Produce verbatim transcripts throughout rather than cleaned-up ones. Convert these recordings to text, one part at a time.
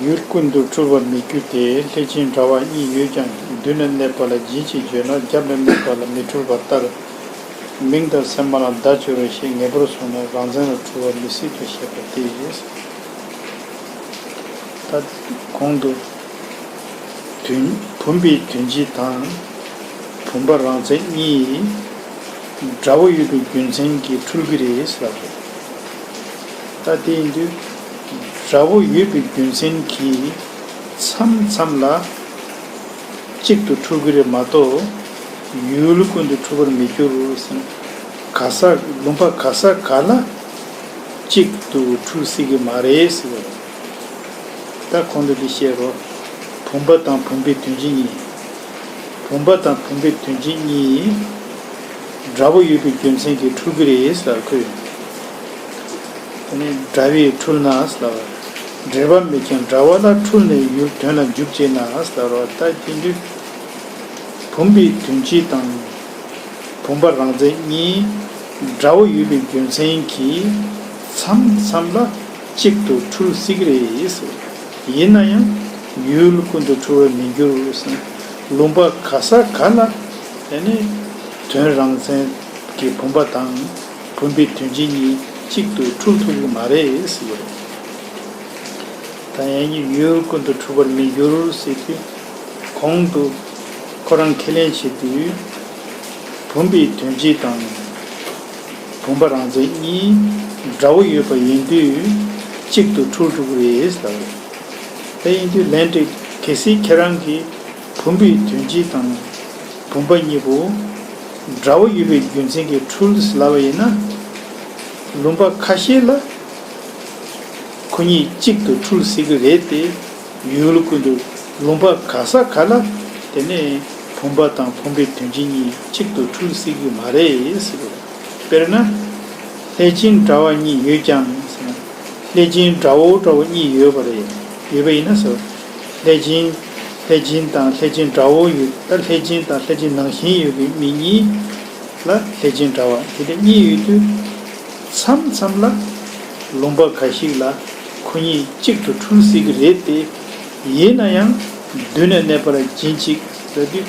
ཡུལ་ཀུན་ཏུ་འཁྲུལ་བར་མི་འགྱུར་ཏེ། ལྷས་སྦྱིན་འདྲ་བ་གཉིས་ཡོད་ཀྱང་། མདུན་ན་གནས་པ་ལ་སྦྱིན་ཅིག་བརྗོད་ན། རྒྱབ་ན་གནས་པ་ལ་མི་འཁྲུལ་བ་ལྟར། མིང་དང་མཚན་མ་ལ་བརྡ་སྦྱོར་རོ་ཞེས་ངེས་པར་བཟུང་ན་རང་མཚན་ལ་འཁྲུལ་བ་མི་སྲིད་དོ་ཞེས་པ་སྟེ། ད་གོང་དུ་དོན་བུམ་པའི་དོན་སྤྱི་དང་བུམ་པ་རང་མཚན་གཉིས་འདྲ་བོ་ཡོད་པའི་རྒྱུ་མཚན་གྱིས་འཁྲུལ་གྱི་རེད་ཟེར་བ་རེད། ད་དེ་ཡིན་དུས་འདྲ་བོ་ཡོད་པའི་རྒྱུ་མཚན་གྱིས་མཚམས་མཚམས་ལ་གཅིག་ཏུ་འཁྲུལ་གྱི་རེད་མ་གཏོགས་ཡུལ་ཀུན་ཏུ་འཁྲུལ་བར་མི་འགྱུར་ཟེར། ག་ས་ལུང་པ་ག་ས་ག་ལ་གཅིག་ཏུ་འཁྲུལ་སྲིད་ཀྱི་མ་རེད་ཟེར་བ་རེད། ད་གོང་དུ་འདི་བཤད་རོགས། བུམ་པ་དང་བུམ་པའི་དོན་སྤྱི་གཉིས། བུམ་པ་དང་བུམ་པའི་དོན་སྤྱི་གཉིས་འདྲ་བོ་ཡོད་པའི་རྒྱུ་མཚན་གྱིས་འཁྲུལ་གྱི་རེད་ཟེར་ཁོས། དེ་ནས་འདྲ་བས་འཁྲུལ་ན་ཟེར་བ། འབྲེལ་པ་མེད་ཀྱང་འདྲ་བ་ལ་འཁྲུལ་ནས་ཡུལ་དོན་ལ་འཇུག་ཅེ་ན་ཟེར་བ། ད་དེ་དུས་བུམ་པའི་དོན་སྤྱི་དང་བུམ་པ་རང་མཚན་གཉིས་འདྲ་བོ་ཡོད་པའི་རྒྱུ་མཚན་གྱིས་མཚམས་མཚམས་ལ་གཅིག་ཏུ་འཁྲུལ་སྲིད་ཀྱི་རེད་ཟེར། ཡིན་ན་ཡང་ཡུལ་ཀུན་ཏུ་འཁྲུལ་བར་མི་འགྱུར་ཟེར། ལུང་པ་ག་ས་ག་ལ་དེ་ནི་དོན་རང་མཚན་གྱི་བུམ་པ་དང་བུམ་པའི་དོན་སྤྱི་གཉིས་གཅིག་ཏུ་འཁྲུལ་ཐུབ་ཀྱི་མ་རེད་ཟེར་བ་རེད། ད་ཡང་ཡུལ་ཀུན་ཏུ་འཁྲུལ་བར་མི་འགྱུར་ཟེར་དུས། གོང་དུ་ཁོ་རང་ཁས་ལེན་བྱེད་དུས། བུམ་པའི་དོན་སྤྱི་དང་བུམ་པ་རང་མཚན་གཉིས་འདྲ་བོ་ཡོད་པ་ཡིན་དུས་གཅིག་ཏུ་འཁྲུལ་འགྲོ་གི་རེད་ཟེར་བ་རེད། དེ་ཡིན་དུས་ལན་འདི་གལ་སྲིད་ཁྱེད་རང་གིས་བུམ་པའི་དོན་སྤྱི་དང་བུམ་པ་གཉིས་པོ་འདྲ་བོ་ཡོད་པའི་རྒྱུ་མཚན་གྱིས་འཁྲུལ་ཟེར་ལབ་པ་ཡིན་ན། ལུང་པ་ཁ་ཤས་ལ་ཁོ་གཉིས་གཅིག་ཏུ་འཁྲུལ་སྲིད་ཀྱི་རེད་དེ། ཡུལ་ཀུན་ཏུ་ལུང་པ་ག་ས་ག་ལ་དེ་ནས་བུམ་པ་དང་བུམ་པའི་དོན་སྤྱི་གཉིས་གཅིག་ཏུ་འཁྲུལ་སྲིད་ཀྱི་མ་རེད་ཟེར་བ་རེད། དཔེར་ན། ལྷས་སྦྱིན་འདྲ་བ་གཉིས་ཡོད་ཀྱང་ཟེར་ན། ལྷས་སྦྱིན་འདྲ་བོ་འདྲ་བོ་གཉིས་ཡོད་པ་རེད། ཡོད་པ་ཡིན་ན་ཟེར། ལྷས་སྦྱིན། ལྷས་སྦྱིན་དང་ལྷས་སྦྱིན་འདྲ་བོ་ཡོད། ད་ལྷས་སྦྱིན་དང་ལྷས་སྦྱིན་ནང་བཞིན་ཡོད་པའི་མི་གཉིས་ལ་ལྷས་སྦྱིན་འདྲ་བ་དེ་འདྲ་གཉིས་ཡོད་དུས། མཚམས་མཚམས་ལ་ལུང་པ་འགའ་ཞིག་ལ་ཁོ་གཉིས་གཅིག་ཏུ་འཁྲུལ་སྲིད་ཀྱི་རེད་དེ། ཡིན་ན་ཡང་མདུན་ན་གནས་པ་ལ་སྦྱིན་ཅིག་ཟེར་དུས།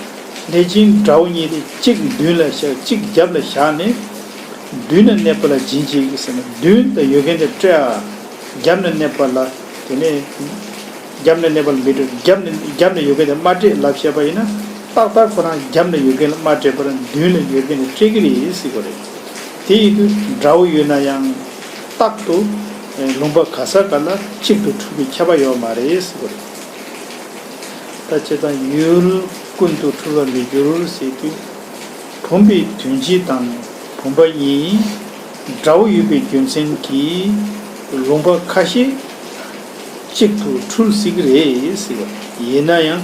ལྷས་སྦྱིན་འདྲ་བོ་གཉིས་དེ་གཅིག་མདུན་ལ་བཞག་གཅིག་རྒྱབ་ལ་བཞག་ནས། མདུན་ན་གནས་པ་ལ་སྦྱིན་ཅིག་ཟེར་ན། མདུན་དུ་ཡོད་མཁན་དེ་སྤྲད་ཨ། རྒྱབ་ནས་གནས་པ་ལ། དེ་ནས་རྒྱབ་ནས་གནས་པ་ལ་མི་སྤྲད། རྒྱབ་ནས་རྒྱབ་ནས་ཡོད་མཁན་དེ་མ་སྤྲད་ལབ་བཤད་པ་ཡིན་ན། ཏག་ཏག་ཁོ་རང་རྒྱབ་ནས་ཡོད་མཁན་ལ་མ་སྤྲད་པར་མདུན་ལ་ཡོད་མཁན་ལ་སྤྲད་ཀྱི་རེད་ཟེར་གྱི་རེད། དེ་ཡིན་དུས་འདྲ་བོ་ཡོད་ན་ཡང་རྟག་ཏུ་ལུང་པ་ག་ས་ག་ལ་གཅིག་ཏུ་འཁྲུལ་བའི་ཁྱབ་པ་ཡོད་མ་རེད་ཟེར་གྱི་རེད། ད་བྱས་ཙང་ཡུལ་ཀུན་ཏུ་འཁྲུལ་བར་མི་འགྱུར་ཟེར་དུས། བུམ་པའི་དོན་སྤྱི་དང་བུམ་པ་གཉིས་འདྲ་བོ་ཡོད་པའི་རྒྱུ་མཚན་གྱིས་ལུང་པ་ཁ་ཤས་གཅིག་ཏུ་འཁྲུལ་སྲིད་ཀྱི་རེད་ཟེར་བ། ཡིན་ན་ཡང་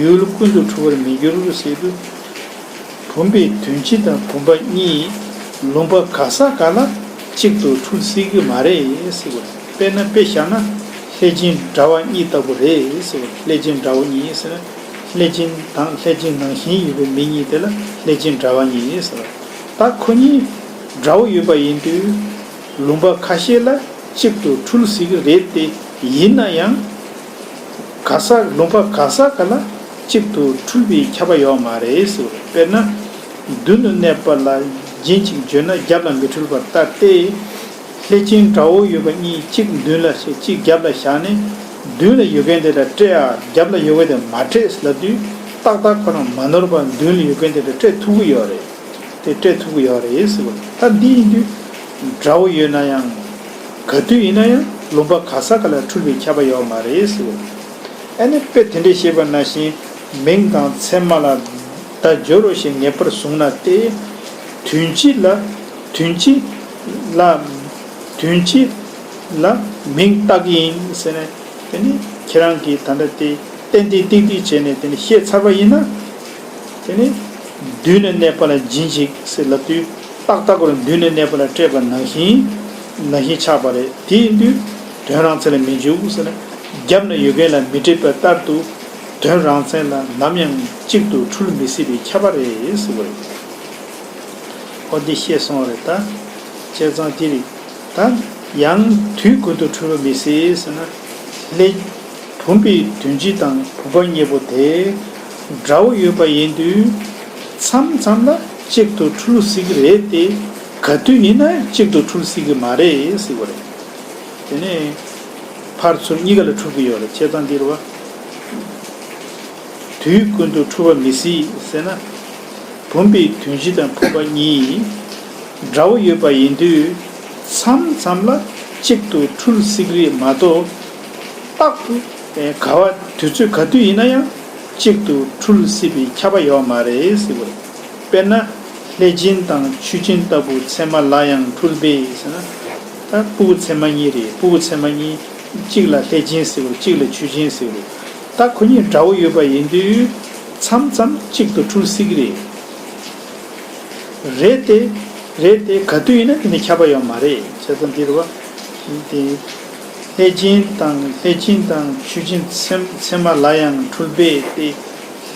ཡུལ་ཀུན་ཏུ་འཁྲུལ་བར་མི་འགྱུར་ཟེར་དུས། བུམ་པའི་དོན་སྤྱི་དང་བུམ་པ་གཉིས་ལུང་པ་ག་ས་ག་ལ་གཅིག་ཏུ་འཁྲུལ་སྲིད་ཀྱི་མ་རེད་ཟེར་བ། དཔེར་ན་དཔེ་བཞག་ན་ལྷས་སྦྱིན་འདྲ་བ་གཉིས་ལྟ་བུ་རེད་ཟེར་བ། ལྷས་སྦྱིན་འདྲ་བོ་གཉིས་ཟེར་ན། ལྷས་སྦྱིན་དང་ལྷས་སྦྱིན་ནང་བཞིན་ཡོད་པའི་མི་གཉིས་དེ་ལ་ལྷས་སྦྱིན་འདྲ་བ་གཉིས་ཟེར་བ། ད་ཁོ་གཉིས་འདྲ་བོ་ཡོད་པ་ཡིན་དུས་ལུང་པ་ཁ་ཤས་ལ་གཅིག་ཏུ་འཁྲུལ་སྲིད་ཀྱི་རེད་དེ། ཡིན་ན་ཡང་ག་ས་ལུང་པ་ག་ས་ག་ལ་གཅིག་ཏུ་འཁྲུལ་བའི་ཁྱབ་པ་ཡོད་མ་རེད་ཟེར་བ། དཔེར་ན། མདུན་དུ་གནས་པ་ལ་སྦྱིན་ཅིག་བརྗོད་ན་རྒྱབ་ལ་མི་འཁྲུལ་བར་ལྟར་ཏེ། ལྷས་སྦྱིན་འདྲ་བོ་ཡོད་པ་གཉིས་གཅིག་མདུན་ལ་བཞག་གཅིག་རྒྱབ་ལ་བཞག་ནས། མདུན་ལ་ཡོད་མཁན་དེ་ལ་སྤྲད་ཨ། རྒྱབ་ལ་ཡོད་མཁན་དེ་མ་སྤྲད་ལབ་དུས་ཏག་ཏག་ཁོ་རང་མ་ནོར་བར་མདུན་ལ་ཡོད་མཁན་དེ་ལ་སྤྲད་ཐུབ་ཀྱི་ཡོད་རེད། དེ་སྤྲད་ཐུབ་ཀྱི་ཡོད་རེད་ཟེར་བ། ད་འདི་ཡིན་དུས་འདྲ་བོ་ཡོད་ན་ཡང་། ག་དུས་ཡིན་ན་ཡང་ལུང་པ་ག་ས་ག་ལ་འཁྲུལ་བའི་ཁྱབ་པ་ཡོད་མ་རེད་ཟེར་བ། ཨ་ནི་དཔེ་དེ་འདྲས་བཤད་པ་ནང་བཞིན་མིང་དང་མཚན་མ་ལ་བརྡ་སྦྱོར་རོ་ཞེས་ངེས་པར་བཟུང་ན་སྟེ། དོན་སྤྱི་ལ། དོན་སྤྱི་ལ། དོན་སྤྱི་ལ་མིང་བཏགས་ཡིན་ཟེར་ནས། དེ་ནི་ཁྱེད་རང་གིས་ད་ལྟ་དེ་ཏན་ཏན་ཏིག་ཏིག་བྱས་ནས་དེ་ནི་བཤད་ཚར་བ་ཡིན་ན། དེ་ནི་མདུན་ན་གནས་པ་ལ་སྦྱིན་ཅིག་ཟེར་ལབ་དུས་ཏག་ཏག་ཁོ་རང་མདུན་ན་གནས་པ་ལ་སྤྲད་པ་ནང་བཞིན་ནང་བཞིན་ཆགས་པ་རེད། དེ་ཡིན་དུས་དོན་རང་མཚན་ལ་མི་འཇུག་ཟེར་ན། རྒྱབ་ན་ཡོད་མཁན་ལ་མི་སྤྲད་པ་ལྟར་དུ་དོན་རང་མཚན་ལ་ནམ་ཡང་གཅིག་ཏུ་འཁྲུལ་མི་སྲིད་པའི་ཁྱབ་པ་རེད་ཟེར་བ་རེད། ཨོ་འདི་བཤད་སོང་བ་རེད་ད། བྱས་ཙང་དེ་རེད། ད་ཡང་དུས་ཀུན་ཏུ་འཁྲུལ་བ་མི་སྲིད་ཟེར་ན། ལྷས། བུམ་པའི་དོན་སྤྱི་དང་བུམ་པ་གཉིས་པོ་དེ་འདྲ་བོ་ཡོད་པ་ཡིན་དུས། མཚམས་མཚམས་ལ་གཅིག་ཏུ་འཁྲུལ་སྲིད་ཀྱི་རེད་དེ། ག་དུས་ཡིན་ན་ཡང་གཅིག་ཏུ་འཁྲུལ་སྲིད་ཀྱི་མ་རེད་ཟེར་བ་རེད། དེ་ནས་ཕར་ཚུར་གཉིས་ཀ་ལ་འཁྲུལ་གྱི་ཡོད་རེད། བྱས་ཙང་འདིར་བ། དུས་ཀུན་ཏུ་འཁྲུལ་བ་མི་སྲིད་ཟེར་ན། བུམ་པའི་དོན་སྤྱི་དང་བུམ་པ་གཉིས་འདྲ་བོ་ཡོད་པ་ཡིན་དུས། མཚམས་མཚམས་ལ་གཅིག་ཏུ་འཁྲུལ་སྲིད་ཀྱི་རེད་མ་གཏོགས། རྟག་ཏུ་ག་བ་དུས་ཚོད་ག་དུས་ཡིན་ན་ཡང་གཅིག་ཏུ་འཁྲུལ་སྲིད་པའི་ཁྱབ་པ་ཡོད་མ་རེད་ཟེར་བ་རེད། དཔེར་ན། ལྷས་སྦྱིན་དང་མཆོད་སྦྱིན་ལྟ་བུ་ཚད་མ་ལ་ཡང་འཁྲུལ་པས་ཟེར་ན། ད་ཕྲུ་གུ་ཚད་མ་གཉིས་རེད། ཕྲུ་གུ་ཚད་མ་གཉིས། གཅིག་ལ་ལྷས་སྦྱིན་ཟེར་བ་རེད། གཅིག་ལ་མཆོད་སྦྱིན་ཟེར་བ་རེད། ད་ཁོ་གཉིས་འདྲ་བོ་ཡོད་པ་ཡིན་དུས། མཚམས་མཚམས་གཅིག་ཏུ་འཁྲུལ་སྲིད་ཀྱི་རེད། རེད་དེ། རེད་དེ་ག་དུས་ཡིན་ན་དེ་ནི་ཁྱབ་པ་ཡོད་མ་རེད། བྱས་ཙང་འདིར་བ། དེ། ལྷས་སྦྱིན་དང་ལྷས་སྦྱིན་དང་མཆོད་སྦྱིན་ཚད་ཚད་མ་ལ་ཡང་འཁྲུལ་པས་ཏེ།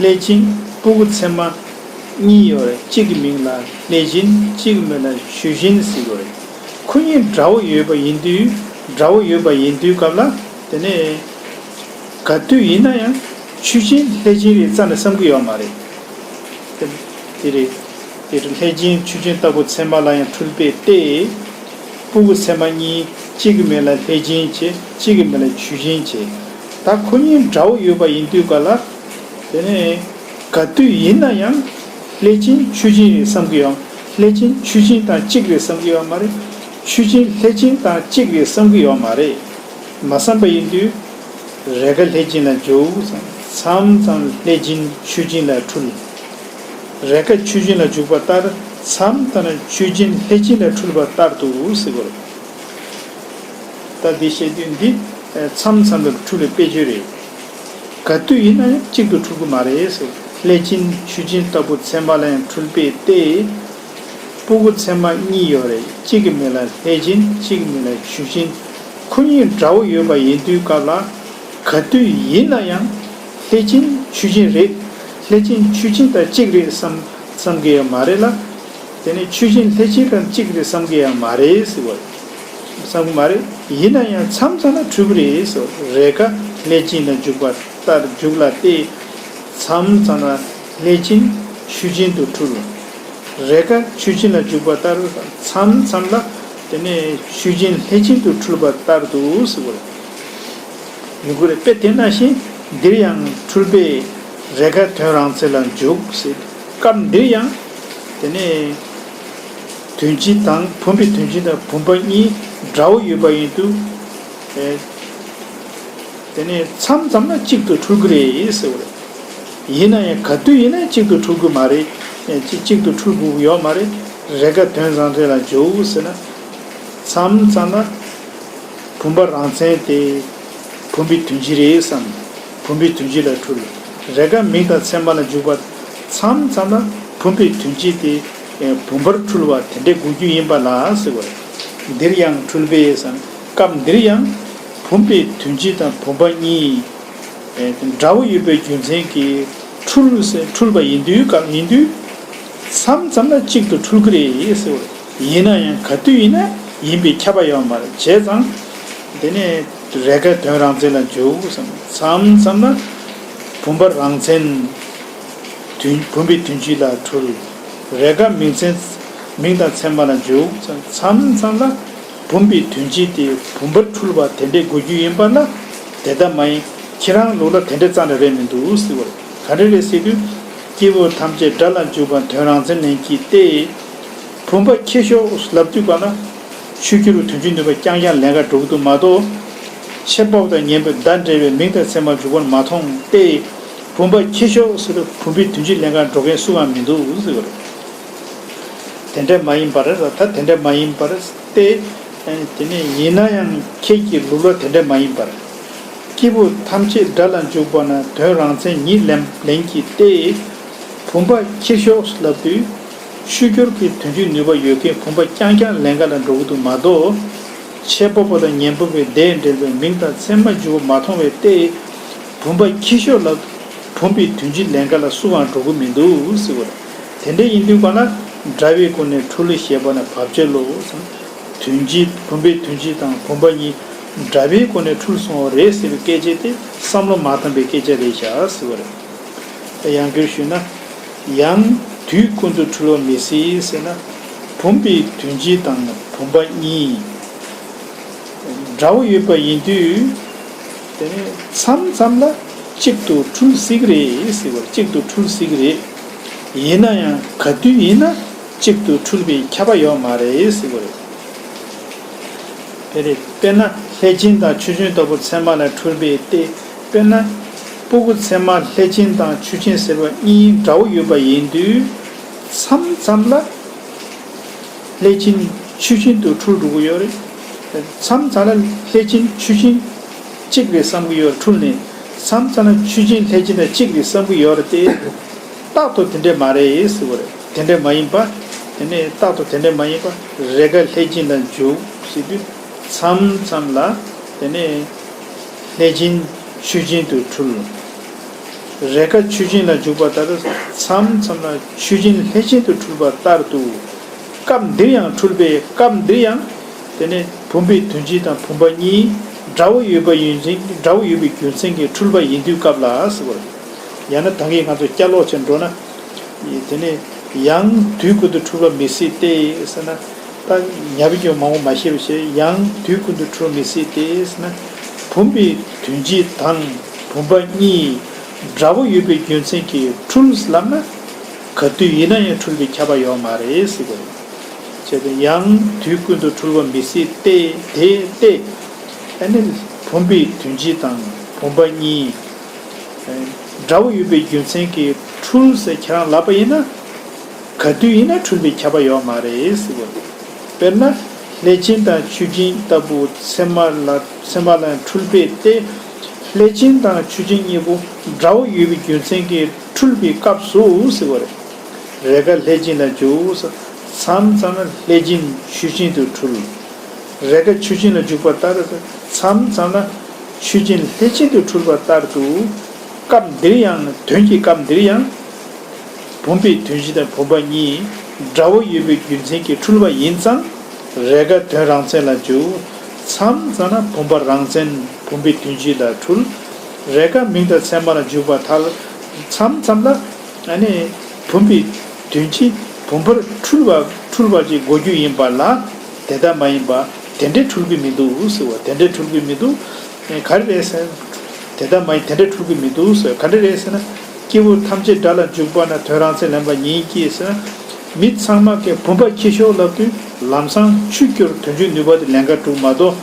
ལྷས་སྦྱིན་ཕྲུ་གུ་ཚད་མ་གཉིས་ཡོད་རེད། གཅིག་གི་མིང་ལ་ལྷས་སྦྱིན། གཅིག་གི་མིང་ལ་མཆོད་སྦྱིན་ཟེར་གྱི་ཡོད་རེད། ཁོ་གཉིས་འདྲ་བོ་ཡོད་པ་ཡིན་དུས། འདྲ་བོ་ཡོད་པ་ཡིན་དུས་སྐབས་ལ། དེ་ནས་ག་དུས་ཡིན་ན་ཡང་མཆོད་སྦྱིན་ལྷས་སྦྱིན་རེད་རྩ་ནས་བསམ་གྱི་ཡོད་མ་རེད། དེ་དེ་རེད། དེ་རེད། ལྷས་སྦྱིན་མཆོད་སྦྱིན་ལྟ་བུ་ཚད་མ་ལ་ཡང་འཁྲུལ་པས་ཏེ། ཕྲུ་གུ་ཚད་མ་གཉིས། གཅིག་གི་མིང་ལ་ལྷས་སྦྱིན་བྱས། གཅིག་གི་མིང་ལ་མཆོད་སྦྱིན་བྱས། ད་ཁོ་གཉིས་འདྲ་བོ་ཡོད་པ་ཡིན་དུས་སྐབས་ལ། དེ་ནས་ག་དུས་ཡིན་ན་ཡང་ལྷས་སྦྱིན་མཆོད་སྦྱིན་རེད་བསམ་གྱི་ཡོད། ལྷས་སྦྱིན་མཆོད་སྦྱིན་དང་གཅིག་རེད་བསམ་གྱི་ཡོད་མ་རེད། མཆོད་སྦྱིན་ལྷས་སྦྱིན་དང་གཅིག་རེད་བསམ་གྱི་ཡོད་མ་རེད། མ་བསམ་པ་ཡིན་དུས། རེས་འགའ་ལྷས་སྦྱིན་ལ་འཇུག། མཚམས་མཚམས་ལྷས་སྦྱིན་མཆོད་སྦྱིན་ལ་འཁྲུལ། རེས་འགའ་མཆོད་སྦྱིན་ལ་འཇུག་པ་ལྟར། མཚམས་ལྟར་མཆོད་སྦྱིན་ལྷས་སྦྱིན་ལ་འཁྲུལ་པ་ལྟར་དུ་ཟེར་བ་རེད། ད་འདི་བཤད་དུས་འདི། མཚམས་མཚམས་ལ་འཁྲུལ་པའི་དཔེ་བརྗོད་རེད། ག་དུས་ཡིན་ན་ཡང་གཅིག་ཏུ་འཁྲུལ་གྱི་མ་རེད་ཟེར། ལྷས་སྦྱིན་མཆོད་སྦྱིན་ལྟ་བུ་ཚད་མ་ལ་ཡང་འཁྲུལ་པས་ཏེ། ཕྲུ་གུ་ཚད་མ་གཉིས་ཡོད་རེད། གཅིག་གི་མིང་ལ་ལྷས་སྦྱིན། གཅིག་གི་མིང་ལ་མཆོད་སྦྱིན། ཁོ་གཉིས་འདྲ་བོ་ཡོད་པ་ཡིན་དུས་སྐབས་ལ། ག་དུས་ཡིན་ན་ཡང་ལྷས་སྦྱིན་མཆོད་སྦྱིན་རེད། ལྷས་སྦྱིན་མཆོད་སྦྱིན་དང་གཅིག་རེད་བསམ་བསམ་གི་ཡོད་མ་རེད་ལ། དེ་ནས་མཆོད་སྦྱིན་ལྷས་སྦྱིན་དང་གཅིག་རེད་བསམ་གི་ཡང་མ་རེད་ཟེར་བ། བསམ་གི་མ་རེད། ཡིན་ན་ཡང་མཚམས་མཚམས་ལ་འཁྲུལ་གི་རེད་ཟེར་བ། རེས་འགའ་ལྷས་སྦྱིན་ལ་འཇུག་པ་ལྟར་འཇུག་ལ་སྟེ། མཚམས་མཚམས་ལ་ལྷས་སྦྱིན་མཆོད་སྦྱིན་དུ་འཁྲུལ། རེས་འགའ་མཆོད་སྦྱིན་ལ་འཇུག་པ་ལྟར། མཚམས་མཚམས་ལ་དེ་ནས་མཆོད་སྦྱིན་ལྷས་སྦྱིན་དུ་འཁྲུལ་པ་ལྟར་དུ་ཟེར་བ་རེད། ཡོང་གི་རེད། དཔེ་དེ་ནང་བཞིན་འདིར་ཡང་འཁྲུལ་པས་རེས་འགའ་དོན་རང་མཚན་ལ་འཇུག་ཟེར། སྐབས་འདིར་ཡང་དེ་ནས་དོན་སྤྱི་དང་བུམ་པའི་དོན་སྤྱི་དང་བུམ་པ་གཉིས་འདྲ་བོ་ཡོད་པ་ཡིན་དུས། ཨེ། དེ་ནས་མཚམས་མཚམས་ན་གཅིག་ཏུ་འཁྲུལ་གི་རེད་ཟེར་བ་རེད། ཡིན་ན་ཡང་ག་དུས་ཡིན་ན་གཅིག་ཏུ་འཁྲུལ་གི་མ་རེད། ཨེ། གཅིག་གཅིག་ཏུ་འཁྲུལ་དགོས་ཀྱི་ཡོད་མ་རེད། རེས་འགའ་དོན་རང་མཚན་ལ་འཇུག་ཟེར་ན། མཚམས་མཚམས་ན། བུམ་པ་རང་མཚན་དེ་བུམ་པའི་དོན་སྤྱི་རེད་བསམ། བུམ་པའི་དོན་སྤྱི་ལ་འཁྲུལ། རེས་འགའ་མིང་དང་མཚན་མ་ལ་འཇུག་པ། མཚམས་མཚམས་ན་བུམ་པའི་དོན་སྤྱི་དེ་བུམ་པར་འཁྲུལ་བ་དེ་འདྲའི་དགོས་རྒྱུ་ཡིན་པ་ལ་ཟེར་བ་རེད། འདིར་ཡང་འཁྲུལ་པས་བསམ། སྐབས་འདིར་ཡང་བུམ་པའི་དོན་སྤྱི་དང་བུམ་པ་གཉིས་འདྲ་བོ་ཡོད་པའི་རྒྱུ་མཚན་གྱིས་འཁྲུལ་ཟེར། འཁྲུལ་པ་ཡིན་དུས་སྐབས་ཡིན་དུས། མཚམས་མཚམས་ན་གཅིག་ཏུ་འཁྲུལ་གྱི་རེད་ཟེར་བ་རེད། ཡིན་ན་ཡང་ག་དུས་ཡིན་ན་ཡིན་པའི་ཁྱབ་པ་ཡོད་མ་རེད། བྱས་ཙང་། དེ་ནས་རེས་འགའ་དོན་རང་མཚན་ལ་འཇུག་བསམ། མཚམས་མཚམས་ན་བུམ་པ་རང་མཚན། དོན་བུམ་པའི་དོན་སྤྱི་ལ་འཁྲུལ། རེས་འགའ་མིང་མཚན། མིང་དང་མཚན་མ་ལ་འཇུག་བསམ། མཚམས་མཚམས་ལ་བུམ་པའི་དོན་སྤྱི་དེ་བུམ་པར་འཁྲུལ་བ་དེ་འདྲའི་དགོས་རྒྱུ་ཡིན་པ་ལ། དེ་ལྟ་མ་ཡིན། ཁྱེད་རང་ལུགས་ལ་དེ་འདྲ་རྩ་ནས་རེད་མི་འདུག་ཟེར་བ་རེད། ག་འདྲ་རེད་ཟེར་དུས། སྐྱེས་བུ་ཐམས་ཅད་དགྲ་ལ་འཇུག་པ་དོན་རང་མཚན་ལེན་གྱི་སྟེ། བུམ་པ་ཁྱི་ཤོག་ལབ་དུས་ག་ན། ཆོས་སྐྱུར་བའི་དོན་སྤྱི་ནུས་པ་རྐྱང་རྐྱང་ལེན་ག་འགྲོ་གི་འདུག་མ་གཏོགས། ཆེ་པོ་དང་ཉན་པོ་བརྡ་འདྲ་བའི་མིང་དང་མཚན་མ་འཇུག་པར་མ་མཐོང་སྟེ། བུམ་པ་ཁྱི་ཤོག་ཟེར་དུས་བུམ་པའི་དོན་སྤྱི་ལེན་ག་འགྲོ་མཁན་སུ་ཡང་མི་འདུག་ཟེར་བ་རེད། དེ་འདྲ་མ་ཡིན་པར། ད་དེ་འདྲ་མ་ཡིན་པར་ཏེ། དེ་ནས་ཡིན་ན་ཡང་ཁྱེད་ཀྱི་ལུགས་ལ་དེ་འདྲ་མ་ཡིན་པར། སྐྱེས་བུ་ཐམས་ཅད་དགྲ་ལ་འཇུག་པ་ན་དོན་རང་མཚན་ཉིད་ལེན་ལེན་གྱི་སྟེ། བུམ་པ་ཁྱི་ཤོག་ལབ་དུས། ཆོས་སྐྱུར་གྱི་དོན་སྤྱིའི་ནུས་པ་ཡོད་མཁན་བུམ་པ་རྐྱང་རྐྱང་ལེན་ག་ལ་འགྲོ་གི་འདུག་མ་གཏོགས། ཆེ་པོ་པོ་དང་ཉན་པོ་པའི་སྡེ་འབྲེལ་བའི་མིང་དང་མཚན་མ་འཇུག་པ་མ་མཐོང་བས་ཏེ། བུམ་པ་ཁྱི་ཤོག་ལབ། བུམ་པའི་དོན་སྤྱི་ལེན་ག་ལ་སུའང་འགྲོ་གི་མི་འདུག་ཟེར་བ་རེད། དེ་འདྲ་ཡིན་དུས་ག་ན་འདྲ་བའི་སྒོ་ནས་འཁྲུལ་ཞེས་པ་ན་བབ་ཅོལ་ལོ་བསམ། དོན་སྤྱི་བུམ་པའི་དོན་སྤྱི་དང་བུམ་པ་གཉིས་ འདྲ་བའི་སྒོ་ནས་འཁྲུལ་སོང་བ་རེད་ཟེར་བའི་སྐད་ཆ་དེ་བསམ་བློ་མ་བཏང་པའི་སྐད་ཆ་རེད་བཞག་ཟེར་བ་རེད། ད་ཡང་བསྐྱར་ཞུས་ན། ཡང་དུས་ཀུན་ཏུ་འཁྲུལ་བ་མི་སྲིད་ཟེར་ན། བུམ་པའི་དོན་སྤྱི་དང་བུམ་པ་གཉིས་འདྲ་བོ་ཡོད་པ་ཡིན་དུས། དེ་ནི་མཚམས་མཚམས་ལ་གཅིག་ཏུ་འཁྲུལ་སྲིད་ཀྱི་རེད་ཟེར་བ་རེད། གཅིག་ཏུ་འཁྲུལ་སྲིད་ཀྱི་རེད། ཡིན་ན་ཡང་ག་དུས་ཡིན་ན་གཅིག་ཏུ་འཁྲུལ་པའི་ཁྱབ་པ་ཡོད་མ་རེད་ཟེར་བ་རེད། དེ་རེད། དཔེར་ན་ལྷས་བྱིན་དང་ཆུ་སྦྱིན་ལྟ་བུ་ཚད་མ་ལ་འཁྲུལ་པའི་སྟེ། དཔེར་ན་སྤུ་གུ་ཚད་མ་ལྷས་བྱིན་དང་ཆུ་སྦྱིན་ཟེར་བ་གཉིས་འདྲ་བོ་ཡོད་པ་ཡིན་དུས། མཚམས་མཚམས་ལ་ལྷས་བྱིན་ཆུ་སྦྱིན་དུ་འཁྲུལ་འགྲོ་གི་ཡོད་རེད། མཚམས་མཚམས་ལ་ལྷས་བྱིན་ཆུ་སྦྱིན་གཅིག་རེད་བསམ་གི་ཡོད་རེད། འཁྲུལ་ནས། མཚམས་མཚམས་ལ་ཆུ་སྦྱིན་ལྷས་བྱིན་དང་གཅིག་རེད་བསམ་གི་ཡོད་རེད་དེ། རྟག་ཏུ་དེ་འདྲས་མ་རེད་ཟེར་བ་རེད། དེ་འདྲས་མ་ཡིན་པ། དེ་ནས་རྟག་ཏུ་དེ་འདྲས་མ་ཡིན་པ། རེས་འགའ་ལྷས་བྱིན་ལ་འཇུག་ཟེར་དུས། མཚམས་མཚམས་ལ། དེ་ནས་ལྷས་བྱིན་ཆུ་སྦྱིན་དུ་འཁྲུལ། རེས་འགའ་ཆུ་སྦྱིན་ལ་འཇུག་པ་ལྟར། མཚམས་མཚམས་ལ་ཆུ་སྦྱིན་ལྷས་བྱིན་དུ་འཁྲུལ་པ་ལྟར་དུ། སྐབས་འདིར་ཡང་འཁྲུལ་པས། སྐབས་འདིར་ཡང་། དེ་ནས་བུམ་པའི་དོན་སྤྱི་དང་བུམ་པ་གཉིས་འདྲ་བོ་ཡོད་པ་ཡིན་ཚེ། འདྲ་བོ་ཡོད་པའི་རྒྱུ་མཚན་གྱིས་འཁྲུལ་པ་ཡིན་དུས་སྐབས་ལ་ཟེར་བ་རེད། ཡང་ན་ད་གིན་ང་ཚོ་བསྐྱར་ཀློག་བྱས་འགྲོ་ན། དེ་ནས་ཡང་དུས་ཀུན་ཏུ་འཁྲུལ་པ་མི་སྲིད་དེ་ཟེར་ན། ད་ཉ་བི་ཀྱོ་མང་པོ་མ་བཤད་པ་བྱས། ཡང་དུས་ཀུན་ཏུ་འཁྲུལ་མི་སྲིད་དེ་ཟེར་ན། བུམ་པའི་དོན་སྤྱི་དང་བུམ་པ་གཉིས་འདྲ་བོ་ཡོད་པའི་རྒྱུ་མཚན་གྱིས་འཁྲུལ་ལབ་ན། ག་དུས་ཡིན་ན་ཡང་འཁྲུལ་པའི་ཁྱབ་པ་ཡོད་མ་རེད་ཟེར་བ་རེད། བྱས་ཏེ་ཡང་དུས་ཀུན་ཏུ་འཁྲུལ་པ་མི་སྲིད་དེ། དེ་སྟེ། ཨ་ནི་བུམ་པའི་དོན་སྤྱི་དང་བུམ་པ་གཉིས་འདྲ་བོ་ཡོད་པའི་རྒྱུ་མཚན་གྱིས་འཁྲུལ་ཟེར་ཁྱེད་རང་ལབ་པ་ཡིན་ན། ག་དུས་ཡིན་ན་འཁྲུལ་པའི་ཁྱབ་པ་ཡོད་མ་རེད་ཟེར་བ་རེད། དཔེར་ན་ལྷས་བྱིན་དང་ཆུ་སྦྱིན་ལྟ་བུ་ཚད་མ་ལ། ཚད་མ་ལ་འཁྲུལ་པས་ཏེ། ལྷས་བྱིན་དང་ཆུ་སྦྱིན་གཉིས་པོ་འདྲ་བོ་ཡོད་པའི་རྒྱུ་མཚན་གྱིས་འཁྲུལ་པའི་སྐབས་སུ་ཟེར་བ་རེད། རེས་འགའ་ལྷས་བྱིན་ལ་འཇུག། མཚམས་མཚམས་ལ་ལྷས་བྱིན་ཆུ་སྦྱིན་དུ་འཁྲུལ། རེས་འགའ་ཆུ་སྦྱིན་ལ་འཇུག་པ་ལྟར། མཚམས་མཚམས་ལ་ཆུ་སྦྱིན་ལྷས་བྱིན་དུ་འཁྲུལ་པ་ལྟར་དུ། སྐབས་འདིར་ཡང་། དོན་གྱི་སྐབས་འདིར་ཡང་། བུམ་པའི་དོན་སྤྱི་དང་བུམ་པ་གཉིས་འདྲ་བོ་ཡོད་པའི་རྒྱུ་མཚན་གྱིས་འཁྲུལ་པ་ཡིན་ཙང་། རེས་འགའ་དོན་རང་མཚན་ལ་འཇུག། མཚམས་མཚམས་ན་བུམ་པ་རང་མཚན་བུམ་པའི་དོན་སྤྱི་ལ་འཁྲུལ། རེས་འགའ་མིང་དང་མཚན་མ་ལ་འཇུག་པར་ཐལ། མཚམས་མཚམས་ལ། ཨ་ནི། བུམ་པའི་དོན་སྤྱི་བུམ་པར་འཁྲུལ་བ་འཁྲུལ་བ་ཅིག་གོ་རྒྱུ་ཡིན་པ་ལ། དེ་ལྟ་མ་ཡིན་པ། དེ་འདྲའི་འཁྲུལ་གྱི་མི་འདུག་ཟེར་བ། དེ་འདྲའི་འཁྲུལ་གྱི་མི་འདུག་ག་རེ་རེད་ཟེར། དེ་ལྟ་མ་ཡིན། དེ་འདྲའི་འཁྲུལ་གྱི་མི་འདུག་ཟེར། ག་འདྲ་རེད་ཟེར་ན། སྐྱེས་བུ་ཐམས་ཅད་དགྲ་ལ་འཇུག་པ་ན། དོན་རང་མཚན་ལེན་པ་ཉིད་ཀྱིས་ཟེར་ན། མི་ཚང་མ་གིས་བུམ་པ་ཁྱི་ཤོག་ལབ་དུས་ལམ་སང་ཆུ་སྐྱོར་དོན་སྤྱིའི་ནུས་པ་དེ་ལེན་ག་འགྲོ་མ་གཏོགས།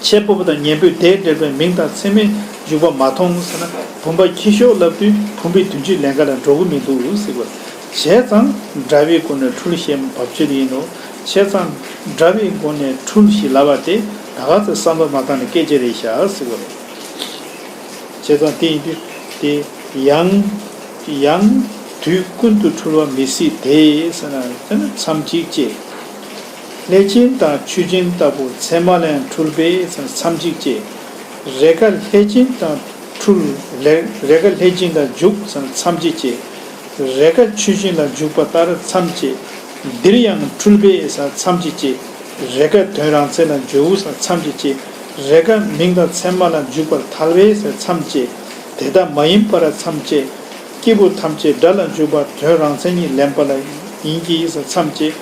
ཆེས་སྤོབས་པ་དང་ཉན་པོས་དེ་འདྲ་བའི་མིང་དང་མཚན་མའི་འཇུག་པ་མ་མཐོང་ཟེར་ན། བུམ་པ་ཁྱི་ཤོག་ལབ་དུས་བུམ་པའི་དོན་སྤྱི་ལེན་ག་ལ་འགྲོ་གི་མི་འདུག་ཟེར་བ། བྱས་ཙང་འདྲ་བའི་སྒོ་ནས་འཁྲུལ་ཞེས་བབ་ཅོལ་ཡིན་ནོ། བྱས་ཙང་འདྲ་བའི་སྒོ་ནས་འཁྲུལ་ཞེས་ལབ་པ་དེ་ད་ག་ཚོད་བསམ་བློ་མ་བཏང་ནས་སྐད་ཆ་རེད་བཞག་ཟེར་བ་རེད། བྱས་ཙང་དེ་ཡིན་དུས་དེ་ཡང་། ཡང་དུས་ཀུན་ཏུ་འཁྲུལ་བ་མི་སྲིད་དེ་ཟེར་ན། དེ་ནི་མཚམས་གཅིག་ཅེས། ལྷས་བྱིན་དང་ཆུ་སྦྱིན་ལྟ་བུ་ཚད་མ་ལས་འཁྲུལ་པས་ཟེར་ན་མཚམས་གཅིག་ཅེས། རེས་འགའ་ལྷས་བྱིན་དང་འཁྲུལ། རེས་རེས་འགའ་ལྷས་བྱིན་དང་འཇུག་ཟེར་ན་མཚམས་གཅིག་ཅེས། རེས་འགའ་ཆུ་སྦྱིན་ལ་འཇུག་པ་ལྟར་མཚམས་གཅིག། འདིར་ཡང་འཁྲུལ་པས་ཟེར་མཚམས་གཅིག་བཅད། རེས་འགའ་དོན་རང་མཚན་ལ་འཇུག་ཟེར་མཚམས་གཅིག་བཅད། རེས་འགའ་མིང་དང་མཚན་མ་ལ་འཇུག་པར་ཐལ་བས་ཟེར་མཚམས་བཅད། དེ་ལྟ་མ་ཡིན་པར་མཚམས་བཅད། སྐྱེས་བུ་ཐམས་ཅད་དགྲ་ལ་འཇུག་པ་དོན་རང་མཚན་ཉིད་ལེན་པ་ལ་ཡིན་གྱི་ཟེར་མཚམས་བཅད།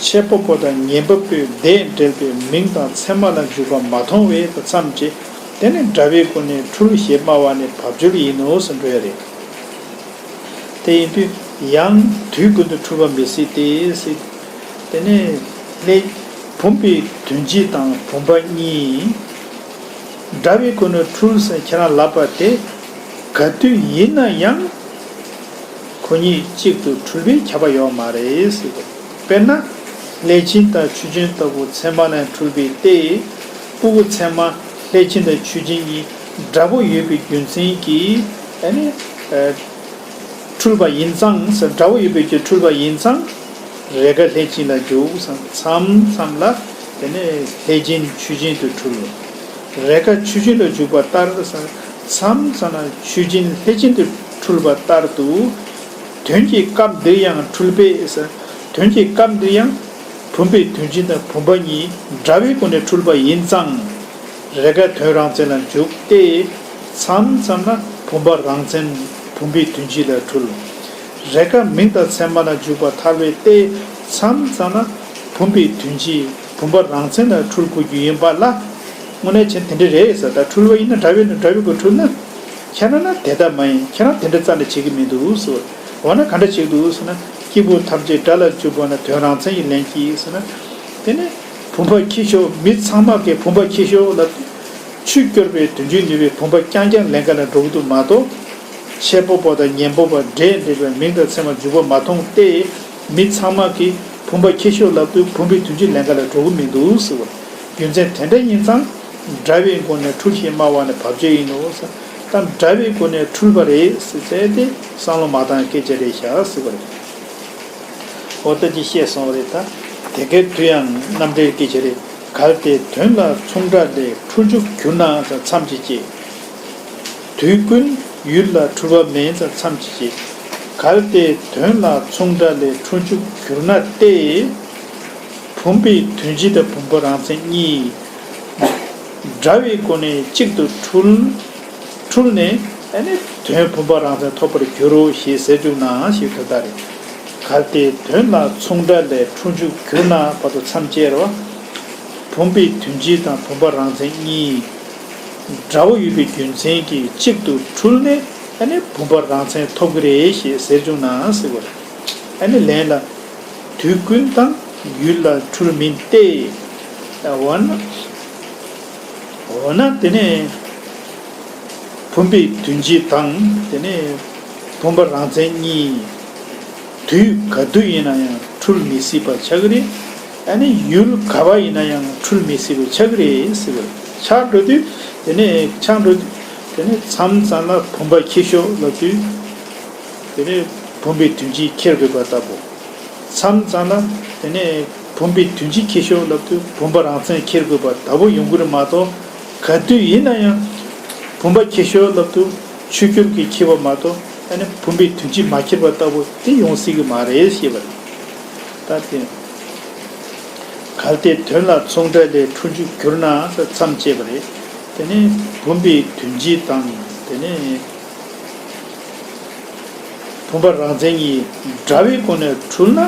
ཆེས་སྤོབས་པ་དང་ཉན་པ་པོས་དེ་འབྲེལ་པའི་མིང་དང་མཚན་མ་ལ་འཇུག་པ་མ་མཐོང་བས་ཟེར་མཚམས་བཅད། དེ་ནི་འདྲ་བའི་སྒོ་ནས་འཁྲུལ་ཞེས་སྨྲ་བ་ནི་བབ་ཅོལ་ཡིན་ནོ་ཟེར་འགྲོ་ཡ་རེད། དེ་ཡིན་དུས་ཡང་དུས་ཀུན་ཏུ་འཁྲུལ་པ་མི་སྲིད་དེ་ཟེར། དེ་ནས་ལྷས། བུམ་པའི་དོན་སྤྱི་དང་བུམ་པ་གཉིས་འདྲ་བའི་སྒོ་ནས་འཁྲུལ་ཟེར་ཁྱེད་རང་ལབ་པ་དེ། ག་དུས་ཡིན་ན་ཡང་ཁོ་གཉིས་གཅིག་ཏུ་འཁྲུལ་པའི་ཁྱབ་པ་ཡོད་མ་རེད་ཟེར་གོ། དཔེར་ན་ལྷས་བྱིན་དང་ཆུ་སྦྱིན་ལྟ་བུ་ཚད་མ་ལས་འཁྲུལ་པའི་སྟེ། སྤུ་གུ་ཚད་མ་ལྷས་བྱིན་དང་ཆུ་སྦྱིན་གཉིས་འདྲ་པོ་ཡོད་པའི་རྒྱུ་མཚན་གྱིས་ཨ་ནི། འཁྲུལ་པ་ཡིན་ཙང་ཟེར། འདྲ་བོ་ཡོད་པའི་རྒྱུ་འཁྲུལ་པ་ཡིན་ཙང་། རེས་འགའ་ལྷས་བྱིན་ལ་འཇུག་ཟེར་མཚམས་མཚམས་ལ། དེ་ནས་ལྷས་བྱིན་ཆུ་སྦྱིན་དུ་འཁྲུལ། རེས་འགའ་ཆུ་སྦྱིན་ལ་འཇུག་པ་ལྟར་ཟེར་མཚམས་མཚམས་ལ་ཆུ་སྦྱིན་ལྷས་བྱིན་དུ་འཁྲུལ་པ་ལྟར་དུ། དོན་གྱི་སྐབས་འདིར་ཡང་འཁྲུལ་པས་ཟེར། དོན་གྱི་སྐབས་འདིར་ཡང་བུམ་པའི་དོན་སྤྱི་དང་བུམ་པ་གཉིས་འདྲ་བའི་སྒོ་ནས་འཁྲུལ་པ་ཡིན་ཙང་། རེས་འགའ་དོན་རང་མཚན་ལ་འཇུག་སྟེ། མཚམས་མཚམས་ན་བུམ་པ་རང་མཚན་བུམ་པའི་དོན་སྤྱི་ལ་འཁྲུལ། རེས་འགའ་མིང་དང་མཚན་མ་ལ་འཇུག་པ་ཐལ་བས་ཏེ། མཚམས་མཚམས་ན་བུམ་པའི་དོན་སྤྱི་བུམ་པ་རང་མཚན་ལ་འཁྲུལ་དགོས་རྒྱུ་ཡིན་པ་ལ། དངོས་གནས་བྱས་ན་དེ་འདྲ་རེད་ཟེར། ད་འཁྲུལ་བ་ཡིན་ན་འདྲ་བས་ན་འདྲ་བའི་སྒོ་འཁྲུལ་ན། ཁྱེད་རང་ན་དེ་ལྟ་མ་ཡིན། ཁྱེད་རང་དེ་འདྲ་རྩ་ནས་བྱེད་ཀྱི་མི་འདུག་ཟེར། འོ་ན་ག་འདྲ་བྱེད་ཀྱི་འདུག་ཟེར་ན། སྐྱེས་བུ་ཐམས་ཅད་སྒྲ་ལ་འཇུག་པ་ན་དོན་རང་མཚན་གྱི་ལན་གྱིས་ཟེར་ན། དེ་ནི་བུམ་པ་ཁྱི་ཤོག་མི་ཚང་མ་གིས་བུམ་པ་ཁྱི་ཤོག་ལབ་དུས། ཆུ་སྐྱོར་བའི་དོན་སྤྱི་ནུས་པའི་བུམ་པ་རྐྱང་རྐྱང་ལེན་ག་ལ་འགྲོ་གི་འདུག་མ་གཏོགས། ཤེལ་པོ་པོ་དང་ཉེམ་པོ་པ་འདྲེས་འདྲེས་པའི་མིང་དང་མཚན་མ་འཇུག་པ་མ་མཐོང་སྟེ། མི་ཚང་མ་གིས་བུམ་པ་ཁྱི་ཤོག་ལབ་དུས་བུམ་པའི་དོན་སྤྱི་ལེན་ག་ལ་འགྲོ་གི་མི་འདུག་ཟེར་བ། རྒྱུ་མཚན་དེ་འདྲ་ཡིན་ཙང་། འདྲ་བའི་སྒོ་ནས་འཁྲུལ་ཞེས་སྨྲ་བ་ནི་བབ་ཅོལ་ཡིན་ནོ་ཟེར། ད་འདྲ་བའི་སྒོ་ནས་འཁྲུལ་པ་རེད་ཟེར་ཟེར་ཏེ་བསམ་བློ་མ་བཏང་སྐད་ཆ་རེད་ཤག་ཟེར་བ་རེད། འོ་ད་ཅི་བཤད་སོང་བ་རེད་ད། དེ་སྐད་དུ་ཡང་རྣམ་འགྲེལ་སྐད་ཆ་རེད། གལ་ཏེ་དོན་ལ་མཚུངས་སྒྲ་ལས་འཁྲུལ་འཇུག་གྱུར་ན་ཟེར་མཚམས་ཀྱི་བཅད། དུས་ཀུན་ཡུལ་ལ་འཁྲུལ་པ་མིན་ཟེར་མཚམས་ཀྱི་བཅད། གལ་ཏེ་དོན་ལ་མཚུངས་སྒྲ་ལས་འཁྲུལ་འཇུག་གྱུར་ན་སྟེ། བུམ་པའི་དོན་སྤྱི་དང་བུམ་པ་རང་མཚན་གཉིས། འདྲ་བའི་སྒོ་ནས་གཅིག་ཏུ་འཁྲུལ། འཁྲུལ་ནས་ཨ་ནི་དོན་བུམ་པ་རང་མཚན་ཐོབ་པར་འགྱུར་རོ་ཞེས་ཟེར་བཅུག་ན་ཞེས་དོན་དག་རེད། གལ་ཏེ་དོན་ལ་མཚུངས་སྒྲ་ལས་འཁྲུལ་འཇུག་གྱུར་ན་བར་དུ་མཚམས་བཅད་རོ། བུམ་པའི་དོན་སྤྱི་དང་བུམ་པ་རང་མཚན་གཉིས། འདྲ་བོ་ཡོད་པའི་རྒྱུ་མཚན་གྱིས་གཅིག་ཏུ་འཁྲུལ་ནས་ཨ་ནི་བུམ་པ་རང་མཚན་ཐོབ་ཀྱི་རེད་ཞེས་ཟེར་བཅུག་ན་ཟེར་བ་རེད། ཨ་ནི་ལན་ལ། དུས་ཀུན་དང་ཡུལ་ལ་འཁྲུལ་མིན་ཏེ། འོ་ན། འོ་ན་དེ་ནས་བུམ་པའི་དོན་སྤྱི་དང་དེ་ནས་བུམ་པ་རང་མཚན་གཉིས། དུས་ག་དུས་ཡིན་ན་ཡང་འཁྲུལ་མི་སྲིད་པ་ཆགས་ཀྱི་རེད། ཨ་ནི་ཡུལ་ག་བ་ཡིན་ན་ཡང་འཁྲུལ་མི་སྲིད་པ་ཆགས་ཀྱི་རེད་ཟེར་བ་ཆགས་འགྲོ་དུས། དེ་ནས་ཆགས་འགྲོ་དུས་དེ་ནས་མཚམས་མཚམས་ལ་བུམ་པ་ཁྱི་ཤོག་ལབ་དུས། དེ་ནས་བུམ་པའི་དོན་སྤྱི་ཁྱེར་དགོས་པ་ལྟ་བུ། མཚམས་མཚམས་ལ་དེ་ནས་བུམ་པའི་དོན་སྤྱི་ཁྱི་ཤོག་ལབ་དུས་བུམ་པ་རང་མཚན་ཁྱེར་དགོས་པ་ལྟ་བུ་ཡོང་གི་རེད་མ་གཏོགས། ག་དུས་ཡིན་ན་ཡང་བུམ་པ་ཁྱི་ཤོག་ལབ་དུས་ཆུ་སྐྱོར་གྱིས་ཁྱི་བ་མ་གཏོགས་ཨ་ནི་བུམ་པའི་དོན་སྤྱི་མ་ཁྱེར་བ་ལྟ་བུ་དེ་ཡོང་སྲིད་ཀྱི་མ་རེད་ཞེས་པ་རེད། ད་དེ། གལ་ཏེ་དོན་ལ་མཚུངས་སྒྲ་ལས་འཁྲུལ་འཇུག་གྱུར་ན་ཟེར་མཚམས་བཅད་པ་རེད། དེ་ནས་བུམ་པའི་དོན་སྤྱི་དང་དེ་ནས། བུམ་པ་རང་མཚན་གཉིས་འདྲ་བའི་སྒོ་ནས་འཁྲུལ་ན།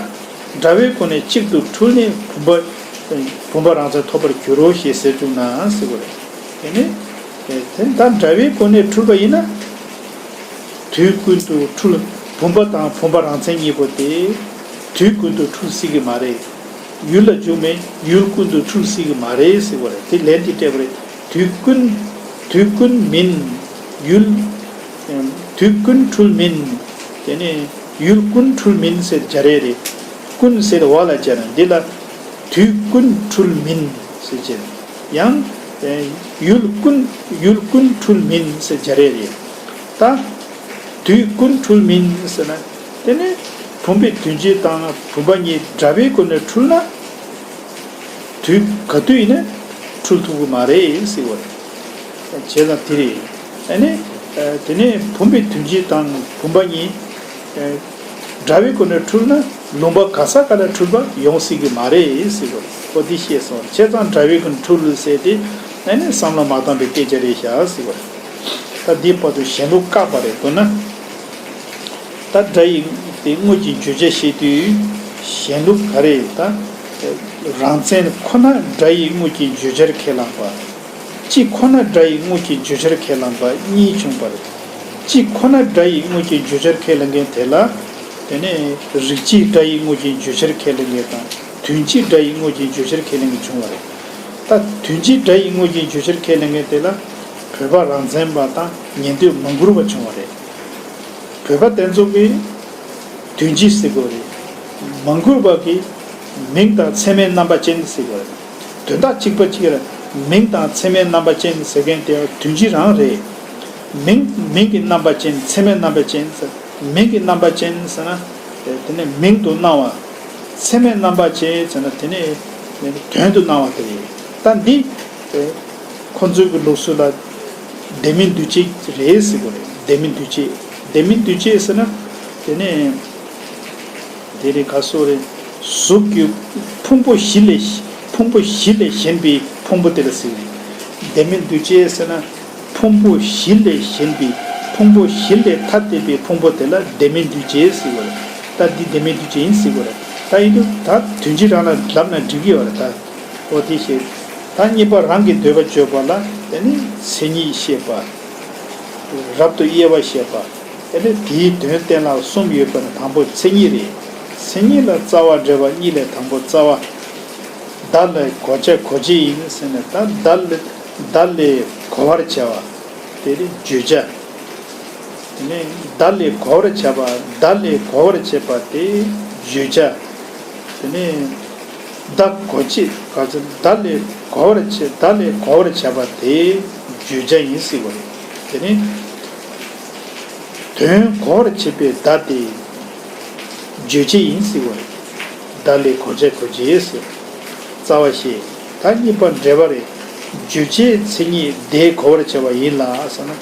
འདྲ་བའི་སྒོ་ནས་གཅིག་ཏུ་འཁྲུལ་ནས་བུམ་པ། བུམ་པ་རང་མཚན་ཐོབ་པར་འགྱུར་རོ་ཞེས་ཟེར་བཅུག་ན་ཟེར་བ་རེད། དེ་ནི། དེ་ལྟར་འདྲ་བའི་སྒོ་ནས་འཁྲུལ་པ་ཡིན་ན། དུས་ཀུན་ཏུ་འཁྲུལ། བུམ་པ་དང་བུམ་པ་རང་མཚན་གཉིས་པོ་དེ། དུས་ཀུན་ཏུ་འཁྲུལ་སྲིད་ཀྱི་མ་རེད། ཡུལ་ལ་འཇུག་མེད་ཡུལ་ཀུན་ཏུ་འཁྲུལ་སྲིད་ཀྱི་མ་རེད་ཟེར་བ་རེད། དེ་ལན་དེ་སྤྲད་པ་རེད། དུས་ཀུན། དུས་ཀུན་མིན། ཡུལ། དུས་ཀུན་འཁྲུལ་མིན། དེ་ནས་ཡུལ་ཀུན་འཁྲུལ་མིན་ཟེར་སྦྱར་ཡས་རེད། ཀུན་ཟེར་བ་ལ་སྦྱར་ན་འདི་ལ་དུས་ཀུན་འཁྲུལ་མིན་ཟེར་སྦྱར། ཡང་། ཡུལ་ཀུན། ཡུལ་ཀུན་འཁྲུལ་མིན་ཟེར་སྦྱར་ཡས་རེད། ད། དུས་ཀུན་འཁྲུལ་མིན་ཟེར་ན། དེ་ནི་བུམ་པའི་དོན་སྤྱི་དང་བུམ་པ་གཉིས་འདྲ་བའི་སྒོ་ནས་འཁྲུལ་ན། དུས་ག་དུས་ཡིན་ན་འཁྲུལ་ཐུབ་ཀྱི་མ་རེད་ཟེར་བ་རེད། བྱས་ཙང་དེ་རེད། ཨ་ནི། དེ་ནས་བུམ་པའི་དོན་སྤྱི་དང་བུམ་པ་གཉིས། འདྲ་བའི་སྒོ་ནས་འཁྲུལ་ན་ལུང་པ་ག་ས་ག་ལ་འཁྲུལ་པ་ཡོང་སྲིད་ཀྱི་མ་རེད་ཟེར་བ་རེད། འོ་འདི་ཤེས་སོང་། བྱས་ཙང་འདྲ་བའི་སྒོ་ནས་འཁྲུལ་ཟེར་ཏེ་ཨ་ནི་བསམ་བློ་མ་བཏང་པའི་སྐད་ཆ་རེད་ཤག་ཟེར་བ་རེད། ད་འདིའི་བར་དུ་གཞན་ལུགས་བཀག་པ་རེད་འདུག་ན། ད་སྒྲ་ཡི་དེ་དངོས་ཀྱི་བརྗོད་བྱ་བཤད་དུས་གཞན་ལུགས་ག་རེ་ད། རང་མཚན་ཁོ་ན་སྒྲ་ཡི་དངོས་ཀྱི་བརྗོད་བྱར་ཁས་བླངས་པ། གཅིག་ཁོ་ན་སྒྲ་ཡི་དངོས་ཀྱི་བརྗོད་བྱར་ཁས་བླངས་པ་གཉིས་བྱུང་བ་རེད། གཅིག་ཁོ་ན་སྒྲ་ཡི་དངོས་ཀྱི་བརྗོད་བྱར་ཁས་ལེན་མཁན་དེ་ལ། དེ་ནས་རིགས་གཅིག་སྒྲ་ཡི་དངོས་ཀྱི་བརྗོད་བྱར་ཁས་ལེན་མཁན་དང་དོན་གཅིག་སྒྲ་ཡི་དངོས་ཀྱི་བརྗོད་བྱར་ཁས་ལེན་མཁན་བྱུང་བ་རེད། ད་དོན་གཅིག་སྒྲ་ཡི་དངོས་ཀྱི་བརྗོད་བྱར་ཁས་ལེན་མཁན་དེ་ལ་བོད་པ་རང་མཚན་པ་དང་ཉན་ཐོས་མང་གུར་པ་བྱུང་བ་རེད། བོད་པ་དེ་ཚོ་གིས་དོན་སྤྱི་ཟེར་གོ་རེད། མང་གུར་པ་གིས་མིང་དང་མཚན་མའི་རྣམ་པ་ཅན་ཟེར་གོ་རེད། དོན་དག་གཅིག་པ་གཅིག་ལ་མིང་དང་མཚན་མའི་རྣམ་པ་ཅན་ཟེར་མཁན་དེ་དོན་སྤྱི་རང་རེད། མིང་མིང་གི་རྣམ་པ་ཅན་མཚན་མའི་རྣམ་པ་ཅན་ཟེར། མིང་གི་རྣམ་པ་ཅན་ཟེར་ན། དེ་ནས་མིང་དུ་སྣང་བ། མཚན་མའི་རྣམ་པ་ཅན་ཟེར་ན་དེ་ནས་དོན་དུ་སྣང་བ་དེ་རེད། ད་འདི། ཁོ་ཚོའི་གི་ལུགས་སྲོལ་ལ་ལྡན་མིན་འདུ་བྱེད་རེད་ཟེར་གོ་རེད། ལྡན་མིན་འདུ་བྱེད། ལྡན་མིན་འདུ་བྱེད་ཟེར་ན། དེ་ནས་དེ་རེད་ག་སོ་རེད། གཟུགས་ཀྱི་ཕུང་པོ་བཞི་ལས་ཕུང་པོ་བཞི་ལས་གཞན་པའི་ཕུང་པོ་དེ་ལ་ཟེར་གི་རེད། ལྡན་མིན་འདུ་བྱེད་ཟེར་ན། ཕུང་པོ་བཞི་ལས་གཞན་པའི་ཕུང་པོ་བཞི་ལས་ཐ་དད་པའི་ཕུང་པོ་དེ་ལ་ལྡན་མིན་འདུ་བྱེད་ཟེར་བ་རེད། ད་འདི་ལྡན་མིན་འདུ་བྱེད་ཡིན་ཟེར་བ་རེད། ད་ཡིན་དུས་ད་དོན་སྤྱི་རང་ལ་ལབ་ན་འགྲིག་གི་ཡོད་རེད་ད། འོ་དེ་བཤད། ད་གཉིས་པ་རང་གི་འདོད་པ་བརྗོད་པ་ལ་དེ་ནི་མཚན་ཉིད་བཤད་པ། རབ་ཏུ་དབྱེ་བ་བཤད་པ། དེ་ནི་དེའི་དོན་གཏན་ལ་གསུམ་ཡོད་པ་ནི་དང་པོ་མཚན་ཉིད་རེད། མཚན་ཉིད་ལ་རྩ་བ་འབྲེལ་བ་གཉིས་ལས་དང་པོ་རྩ་བ། བརྡ་ལས་གོ་བྱ་གོ་བྱེད་ཡིན་ཟེར་ནས་ད་བརྡ་ལས་བརྡ་ལས་གོ་བར་བྱ་བ། དེ་ནི་བརྗོད་བྱ། དེ་ནས་བརྡ་ལས་གོ་བར་བྱ་བ། བརྡ་ལས་གོ་བར་བྱེད་པ་དེ་བརྗོད་བྱ། དེ་ནས་བརྡ་གོ་བྱེད་ག་ཚོད་བརྡ་ལས་གོ་བར་བྱེད། བརྡ་ལས་གོ་བར་བྱ་བ་དེ་བརྗོད་བྱ་ཡིན་ཟེར་བ་རེད། དེ་ནས་དོན་གོ་བར་བྱེད་པའི་བརྡ་དེ་རྗོད་བྱེད་ཡིན་ཟེར་བ་རེད། བརྡ་ལས་གོ་བྱ་གོ་བྱེད་ཟེར། རྩ་བ་ཤེས། ད་གཉིས་པ་འབྲེལ་བ་རེད། རྗོད་བྱེད་མཚན་ཉིད་བརྡས་གོ་བར་བྱ་བ་ཡིན་ལ་ཟེར་ན།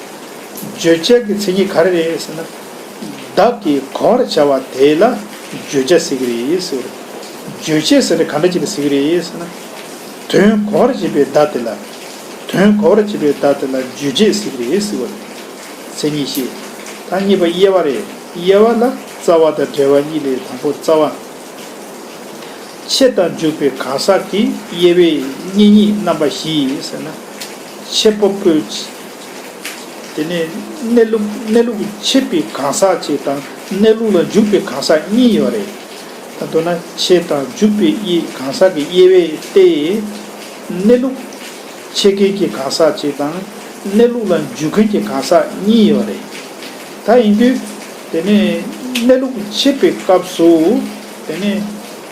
བརྗོད་བྱ་གི་མཚན་ཉིད་ག་རེ་རེད་ཟེར་ན། བརྡ་གིས་གོ་བར་བྱ་བ་དེ་ལ་བརྗོད་བྱ་ཟེར་གྱི་རེད་ཟེར། བརྗོད་བྱེད་ཟེར་ན་ག་འདྲ་ཅིག་ལ་ཟེར་གྱི་རེད་ཟེར་ན། དོན་གོ་བར་བྱེད་པའི་བརྡ་དེ་ལ། དོན་གོ་བར་བྱེད་པའི་བརྡ་དེ་ལ་བརྗོད་བྱེད་ཟེར་གྱི་རེད་ཟེར་བ་རེད། མཚན་ཉིད་བཤད། ད་གཉིས་པ་དབྱེ་བ་རེད། དབྱེ་བ་ལ་རྩ་བ་དང་འབྲེལ་བ་གཉིས་ལས་དང་པོ་རྩ་བ། ཕྱེད་དང་འཇུག་པའི་གང་ཟག་གི་དབྱེ་བས་གཉིས་གཉིས་རྣམ་པ་བཞི་ཡིན་ཟེར་ན། ཕྱེད་པ་པོས། དེ་ནས་གནས་ལུགས་གནས་ལུགས་ཕྱེད་པའི་གང་ཟག་ཅིག་དང་གནས་ལུགས་ལ་འཇུག་པའི་གང་ཟག་གཉིས་ཡོད་རེད། ད་མདོར་ན་ཕྱེད་དང་འཇུག་པའི་དབྱེ་གང་ཟག་གི་དབྱེ་བས་ཏེ། གནས་ལུགས་ཕྱེད་མཁན་གྱི་གང་ཟག་ཅིག་དང་གནས་ལུགས་ལ་འཇུག་མཁན་གྱི་གང་ཟག་གཉིས་ཡོད་རེད། ད་ཡིན་དུས་དེ་ནས་གནས་ལུགས་ཕྱེད་པའི་སྐབས་སུ་དེ་ནས་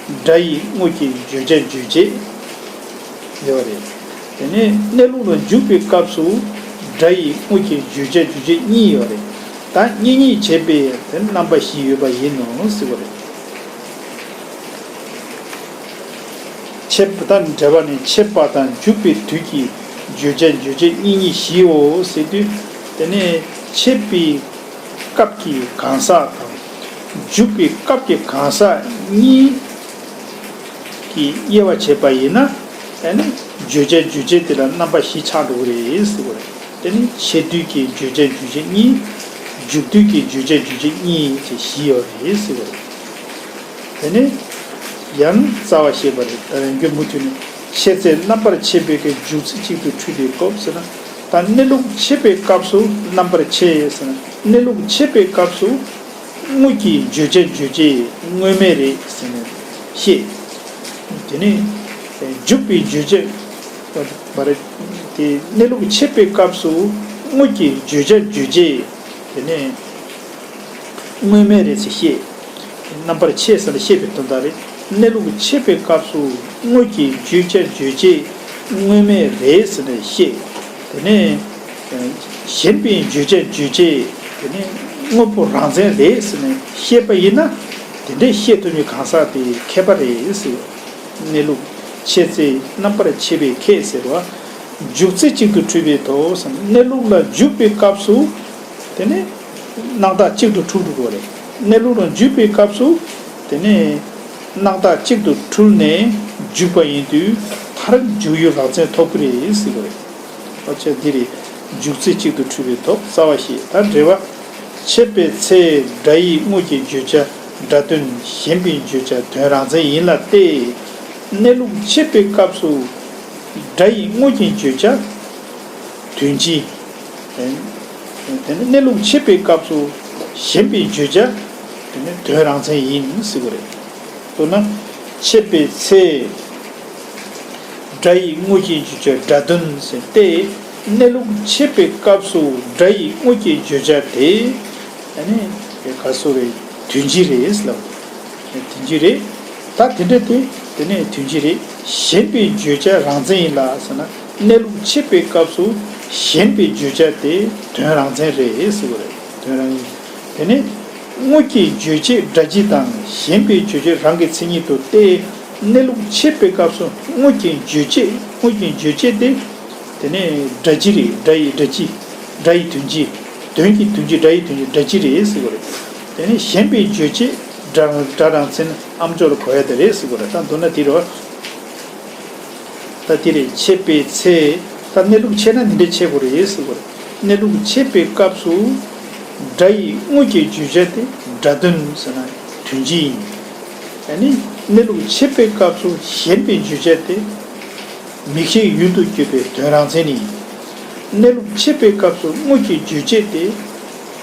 སྒྲ་ཡི་དངོས་ཀྱི་བརྗོད་བྱ་རྗོད་བྱེད་ཡོད་རེད། དེ་ནས་གནས་ལུགས་ལ་འཇུག་པའི་སྐབས་སུ་སྒྲ་ཡི་དངོས་ཀྱི་བརྗོད་བྱ་རྗོད་བྱེད་གཉིས་ཡོད་རེད། ད་གཉིས་གཉིས་བྱས་པའི་དེ་རྣམ་པ་བཞི་ཡོད་པ་ཡིན་ནོ་ཟེར་བ་རེད། ཕྱེད་པ་དང་འབྲེལ་བ་ནི་ཕྱེད་པ་དང་འཇུག་པའི་དུས་ཀྱི་བརྗོད་བྱ་རྗོད་བྱེད་གཉིས་གཉིས་བཞིའོ་ཟེར་དུས། དེ་ནས་ཕྱེད་པའི་སྐབས་ཀྱི་གང་ཟག་དང་། འཇུག་པའི་སྐབས་ཀྱི་གང་ཟག་གཉིས་ཀྱི་དབྱེ་བ་བྱས་པ་ཡིན་ན། དེ་ནི་བརྗོད་བྱ་རྗོད་བྱེད་དེ་ལ་རྣམ་པ་བཞི་ཆགས་འགྲོ་གི་རེད་ཟེར་བ་རེད། དེ་ནི་ཕྱེད་དུས་ཀྱི་བརྗོད་བྱ་རྗོད་བྱེད་གཉིས། འཇུག་དུས་ཀྱི་བརྗོད་བྱ་རྗོད་བྱེད་གཉིས་བཅས་བཞི་ཡོད་རེད་ཟེར་བ་རེད། དེ་ནས་ཡང་རྩ་བ་ཤེས་པ་རེད། ད་རང་རྒྱུད་མུ་མཐུད་ནས་ཕྱེད་ཚད་རྣམ་པར་ཕྱེ་བའི་གི་འཇུག་ཚེ་གཅིག་ཏུ་འཁྲུལ་པའི་སྐབས་ཟེར་ན། ད་གནས་ལུགས་ཕྱེད་པའི་སྐབས་སུ་རྣམ་པར་ཕྱེ་ཟེར་ན། གནས་ལུགས་ཕྱེད་པའི་སྐབས་སུ་དངོས་ཀྱི་བརྗོད་བྱ་རྗོད་བྱེད་དངོས་མེད་རེད་ཟེར་ནས་བཤད། དེ་ནས་འཇུག་པའི་བརྗོད་བྱ་མ་རེད། དེ་གནས་ལུགས་ཕྱེད་པའི་སྐབས་སུ་དངོས་ཀྱི་བརྗོད་བྱ་རྗོད་བྱེད། དེ་ནས་དངོས་མེད་རེད་ཟེར་བཤད། རྣམ་པར་ཕྱེ་ཟེར་ན་བཤད་པའི་དོན་དག་རེད། གནས་ལུགས་ཕྱེད་པའི་སྐབས་སུ་དངོས་ཀྱི་བརྗོད་བྱ་རྗོད་བྱེད་དངོས་མེད་རེད་ཟེར་ནས་བཤད། དེ་ནས་གཞན་པའི་བརྗོད་བྱ་རྗོད་བྱེད་དེ་ནས་དངོས་པོ་རང་མཚན་རེད་ཟེར་ནས་བཤད་པ་ཡིན་ན། དེ་འདྲའི་བཤད་ཐུབ་མཁན་གང་ཟག་དེ་མཁས་པ་རེད་ཟེར། གནས་ལུགས་ཕྱེད་ཚད་རྣམ་པར་ཕྱེ་བའི་ཁྱད་ཟེར་བ། འཇུག་ཚེ་གཅིག་ཏུ་འཁྲུལ་པའི་དོགས་སམ། གནས་ལུགས་ལ་འཇུག་པའི་སྐབས་སུ་དེ་ནས་སྣང་བཏགས་གཅིག་ཏུ་འཁྲུལ་འགྲོ་གི་རེད། གནས་ལུགས་ལ་འཇུག་པའི་སྐབས་སུ་དེ་ནས་སྣང་བཏགས་གཅིག་ཏུ་འཁྲུལ་ནས་འཇུག་པ་ཡིན་དུས་མཐར་འཇུག་ཡུལ་རང་མཚན་ཐོབ་ཀྱི་རེད་ཟེར་གྱི་རེད། འོ་ཅེ་འདི་རེད། འཇུག་ཚེ་གཅིག་ཏུ་འཁྲུལ་པའི་དོགས། རྩ་བ་ཤེས། ད་འགྲེལ་བ། ཕྱེད་པའི་ཚེ་སྒྲ་ཡི་དངོས་ཀྱི་བརྗོད་བྱ་སྒྲ་དོན། གཞན་པའི་བརྗོད་བྱ་དོན་རང་མཚན་ཡིན་ལ་སྟེ། གནས་ལུགས་ཕྱེད་པའི་སྐབས་སུ་སྒྲ་ཡི་དངོས་ཀྱི་བརྗོད་བྱ་དོན་སྤྱི། དེ་ནི་གནས་ལུགས་ཕྱེད་པའི་སྐབས་སུ་གཞན་པའི་བརྗོད་བྱ་དེ་ནི་དོན་རང་མཚན་ཡིན་ཟེར་གྱི་རེད། མདོར་ན། ཕྱེད་པའི་ཚེ་སྒྲ་ཡི་དངོས་ཀྱི་བརྗོད་བྱ་སྒྲ་དོན་ཟེར་ཏེ། གནས་ལུགས་ཕྱེད་པའི་སྐབས་སུ་སྒྲ་ཡི་དངོས་ཀྱི་བརྗོད་བྱ་དེ། ཨ་ནི་ག་སོ་རེད། དོན་སྤྱི་རེད་ལབ། དོན་སྤྱི་རེད། ད་དེ་འདྲ་དེ་དེ་ནས་དོན་སྤྱི་རེད། གཞན་པའི་བརྗོད་བྱ་རང་མཚན་ཡིན་ལ་ཟེར་ན། གནས་ལུགས་ཕྱེད་པའི་སྐབས་སུ་གཞན་པའི་བརྗོད་བྱ་དེ་དོན་རང་མཚན་རེད་ཟེར་བ་རེད། དོན་རང་ཡིན། དེ་ནས་དངོས་ཀྱི་བརྗོད་བྱེད་སྒྲ་སྤྱི་དང་གཞན་པའི་བརྗོད་བྱེད་རང་གི་མཚན་ཉིད་དུ་སྟེ། གནས་ལུགས་ཕྱེད་པའི་སྐབས་སུ་དངོས་ཀྱི་བརྗོད་བྱེད་དངོས་ཀྱི་བརྗོད་བྱེད་དེ། དེ་ནས་སྒྲ་སྤྱི་རེད། སྒྲ་ཡི་སྒྲ་སྤྱི། སྒྲ་ཡི་དོན་སྤྱི། དོན་གྱི་དོན་སྤྱི། སྒྲ་ཡི་དོན་སྤྱི་སྒྲ་སྤྱི་རེད་ཟེར་བ་རེད། དེ་ནས་གཞན་པའི་བརྗོད་བྱེད་སྒྲ་སྒྲ་རང་མཚན་ཨ་མཆོག་ལ་གོ་ཡ་དེ་རེད་ཟེར་བ་རེད། ད་མདོར་ན་དེ་རེད་བ། ད་དེ་རེད། ཕྱེད་པའི་ཚེ་ ད་གནས་ལུགས་ཕྱེ་ན་འདི་འདྲ་ཕྱེ་དགོས་རེད་ཟེར་བ་རེད། གནས་ལུགས་ཕྱེ་བའི་སྐབས་སུ་སྒྲ་ཡི་དངོས་ཀྱི་བརྗོད་བྱ་དེ་སྒྲ་དོན་ཟེར་ན་དོན་སྤྱི་ཡིན། ཨ་ནི་གནས་ལུགས་ཕྱེ་བའི་སྐབས་སུ་ཞེན་པའི་བརྗོད་བྱ་དེ་མིག་ཤེས་ཡུལ་དུ་གྱུར་པའི་དོན་རང་མཚན་ཡིན། གནས་ལུགས་ཕྱེ་བའི་སྐབས་སུ་དངོས་ཀྱི་བརྗོད་བྱེད་དེ་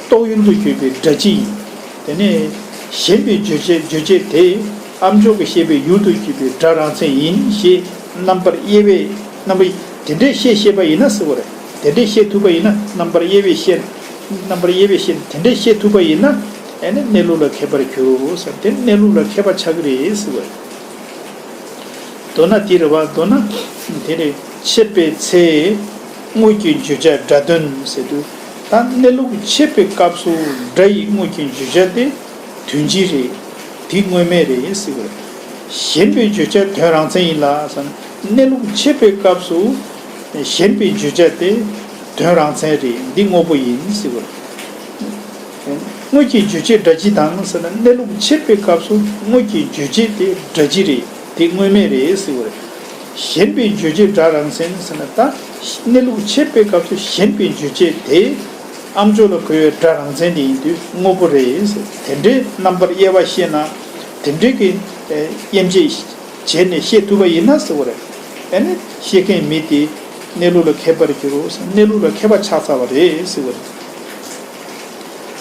རྟོག་ཡུལ་དུ་གྱུར་པའི་སྒྲ་སྤྱི་ཡིན། དེ་ནས་ཞེན་པའི་རྗོད་བྱེད་རྗོད་བྱེད་དེ་ཨ་མཆོག་གི་ཤེས་པའི་ཡུལ་དུ་གྱུར་པའི་སྒྲ་རང་མཚན་ཡིན་ཞེས་རྣམ་པར་དབྱེ་བས་རྣམ་པ་དེ་འདྲས་ཤེས་ཤེས་པ་ཡིན་ན་ཟེར་བ་རེད། དེ་འདྲས་ཤེས་ཐུབ་པ་ཡིན་ན་རྣམ་པར་དབྱེ་བས་ཤེས། རྣམ་པར་དབྱེ་བས་ཤེས་དེ་འདྲས་ཤེས་ཐུབ་པ་ཡིན་ན་ཨེ་ནི་གནས་ལུགས་ལ་མཁས་པར་གྱུར་ཟེར། དེ་གནས་ལུགས་ལ་མཁས་པ་ཆགས་ཀྱི་རེད་ཟེར་བ་རེད། མདོར་ན་དེ་རེད་བ། མདོར་ན་དེ་ནི་ཕྱེ་བའི་ཚེ་དངོས་ཀྱི་བརྗོད་བྱ་སྒྲ་དོན་ཟེར་དུས། ད་གནས་ལུགས་ཕྱེ་བའི་སྐབས་སུ་སྒྲ་ཡི་དངོས་ཀྱི་བརྗོད་བྱ་དེ་དོན་སྤྱི་རེད། དེ་དངོས་མེད་རེད་ཟེར་བ་རེད། ཞེན་པའི་བརྗོད་བྱ་དོན་རང་མཚན་ཡིན་ལ་ཟེར་ན། གནས་ལུགས་ཕྱེ་བའི་སྐབས་སུ་ཞེན་པའི་བརྗོད་བྱ་དེ་དོན་རང་མཚན་རེད། འདི་དངོས་པོ་ཡིན་ཟེར་བ་རེད། དངོས་ཀྱི་བརྗོད་བྱེད་སྒྲ་སྤྱི་དང་ཟེར་ན། གནས་ལུགས་ཕྱེ་བའི་སྐབས་སུ་དངོས་ཀྱི་བརྗོད་བྱེད་དེ་སྒྲ་སྤྱི་རེད། དེ་དངོས་མེད་རེད་ཟེར་བ་རེད། ཞེན་པའི་བརྗོད་བྱེད་སྒྲ་རང་མཚན་ཟེར་ན། ད་གནས་ལུགས་ཕྱེ་བའི་སྐབས་སུ་ཞེན་པའི་བརྗོད་བྱེད་དེ་ཨ་མཆོག་ལ་གོ་བའི་སྒྲ་རང་མཚན་དེ་ཡིན་དུས་དངོས་པོ་རེད་ཟེར། དེ་འདྲའི་རྣམ་པར་དབྱེ་བ་ཤེས་ན། དེ་འདྲའི་གི་དབྱེ་འབྱེད་བྱས་ནས་ཤེས་ཐུབ་པ་ཡིན་ན་ཟེར་བ་རེད། ཨ་ནི་ཤེས་མཁན་མི་དེ་གནས་ལུགས་ལ་མཁས་པར་འགྱུར་རོ་ཟེར། གནས་ལུགས་ལ་མཁས་པ་ཆགས་ཚར་བ་རེད་ཟེར་བ་རེད།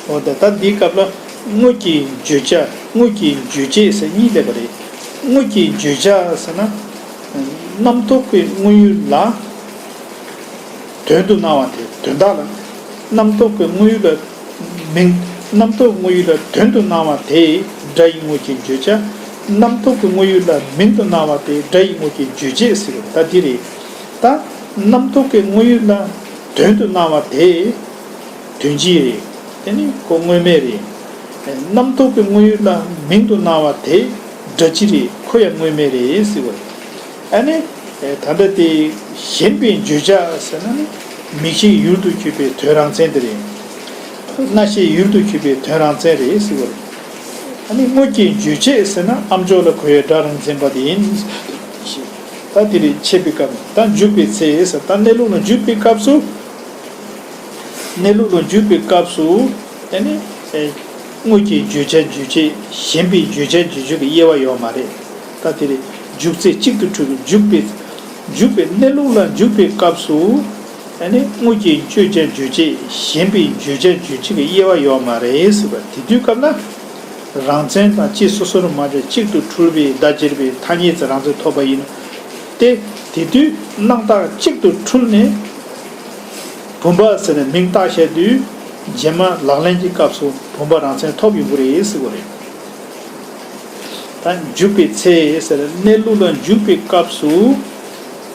འོ་ད་ད་འདིའི་སྐབས་ལ་དངོས་ཀྱི་བརྗོད་བྱ་དངོས་ཀྱི་བརྗོད་བྱེད་ཟེར་གཉིས་སླེབས་པ་རེད། དངོས་ཀྱི་བརྗོད་བྱ་ཟེར་ན། རྣམ་རྟོག་གི་དངོས་ཡུལ་ལ་དོན་དུ་སྣང་བ་དེ་དོན་དག་ལ། རྣམ་རྟོག་གི་དངོས་ཡུལ་ལ་མིང་། རྣམ་རྟོག་དངོས་ཡུལ་ལ་དོན་དུ་སྣང་བ་དེ་སྒྲ་ཡི་དངོས་ཀྱི་བརྗོད་བྱ། རྣམ་རྟོག་གི་དངོས་ཡུལ་ལ་མིང་དུ་སྣང་བ་དེ་སྒྲ་ཡི་དངོས་ཀྱི་བརྗོད་བྱེད་ཟེར་བ་ད་འདི་རེད། ད་རྣམ་རྟོག་གི་དངོས་ཡུལ་ལ་དོན་དུ་སྣང་བ་དེ་དོན་སྤྱི་རེད། དེ་ནི་ཁོ་དངོས་མེད་རེད། རྣམ་རྟོག་གི་དངོས་ཡུལ་ལ་མིང་དུ་སྣང་བ་དེ་སྒྲ་སྤྱི་རེད། ཁོ་ཡང་དངོས་མེད་རེད་ཟེར་བ་རེད། ཨ་ནི། ད་ལྟ་དེ་ཞེན་པའི་བརྗོད་བྱ་ཟེར་ན་ནི་མིག་ཤེས་ཡུལ་དུ་གྱུར་པའི་དོན་རང་མཚན་དེ་རེད། རྣ་ཤེས་ཡུལ་དུ་གྱུར་པའི་དོན་རང་མཚན་རེད་ཟེར་བ་རེད། ཨ་ནི་དངོས་ཀྱི་བརྗོད་བྱེད་ཟེར་ན་ཨ་མཆོག་ལ་གོ་བའི་སྒྲ་རང་མཚན་པ་དེ་ཡིན། ད་དེ་རེད། ཕྱེ་བའི་སྐབས་ད་འཇུག་པའི་ཚེ་ཟེར། ད་གནས་ལུགས་ལ་འཇུག་པའི་སྐབས་སུ། གནས་ལུགས་ལ་འཇུག་པའི་སྐབས་སུ་ཨ་ནི། དངོས་ཀྱི་བརྗོད་བྱ་རྗོད་བྱེད་ཞེན་པའི་བརྗོད་བྱ་རྗོད་བྱེད་ཀྱི་དབྱེ་བ་ཡོད་མ་རེད། ད་དེ་རེད། འཇུག་ཚེ་གཅིག་ཏུ་འཁྲུལ་བའི་འཇུག་པའི། འཇུག་པའི་གནས་ལུགས་ལ་འཇུག་པའི་སྐབས་སུ། ཨ་ནི་དངོས་ཀྱི་བརྗོད་བྱ་རྗོད་བྱེད་ཞེན་པའི་བརྗོད་བྱ་རྗོད་བྱེད་ཀྱི་དབྱེ་བ་ཡོད་མ་རེད་ཟེར་བ་དེ་དུས་སྐབས་ན། རང་མཚན་དང་སྤྱི་སོ་སོར་མ་ཕྱེ་གཅིག་ཏུ་འཁྲུལ་པའི་བརྡ་སྦྱར་བའི་ཐ་སྙད་ཅིག་རང་མཚན་ཐོབ་པ་ཡིན་ཏེ། དེ་དུས་སྣང་བཏགས་གཅིག་ཏུ་འཁྲུལ་ནས། བུམ་པ་ཟེར་ནས་མིང་བཏགས་བཞག་དུས་རྗེས་མ་ལག་ལེན་གྱི་སྐབས་སུ་བུམ་པ་རང་མཚན་ཐོབ་ཡོང་གི་རེད་ཟེར་བ་རེད། ད་འཇུག་པའི་ཚེ་ཟེར་གནས་ལུགས་ལ་འཇུག་པའི་སྐབས་སུ་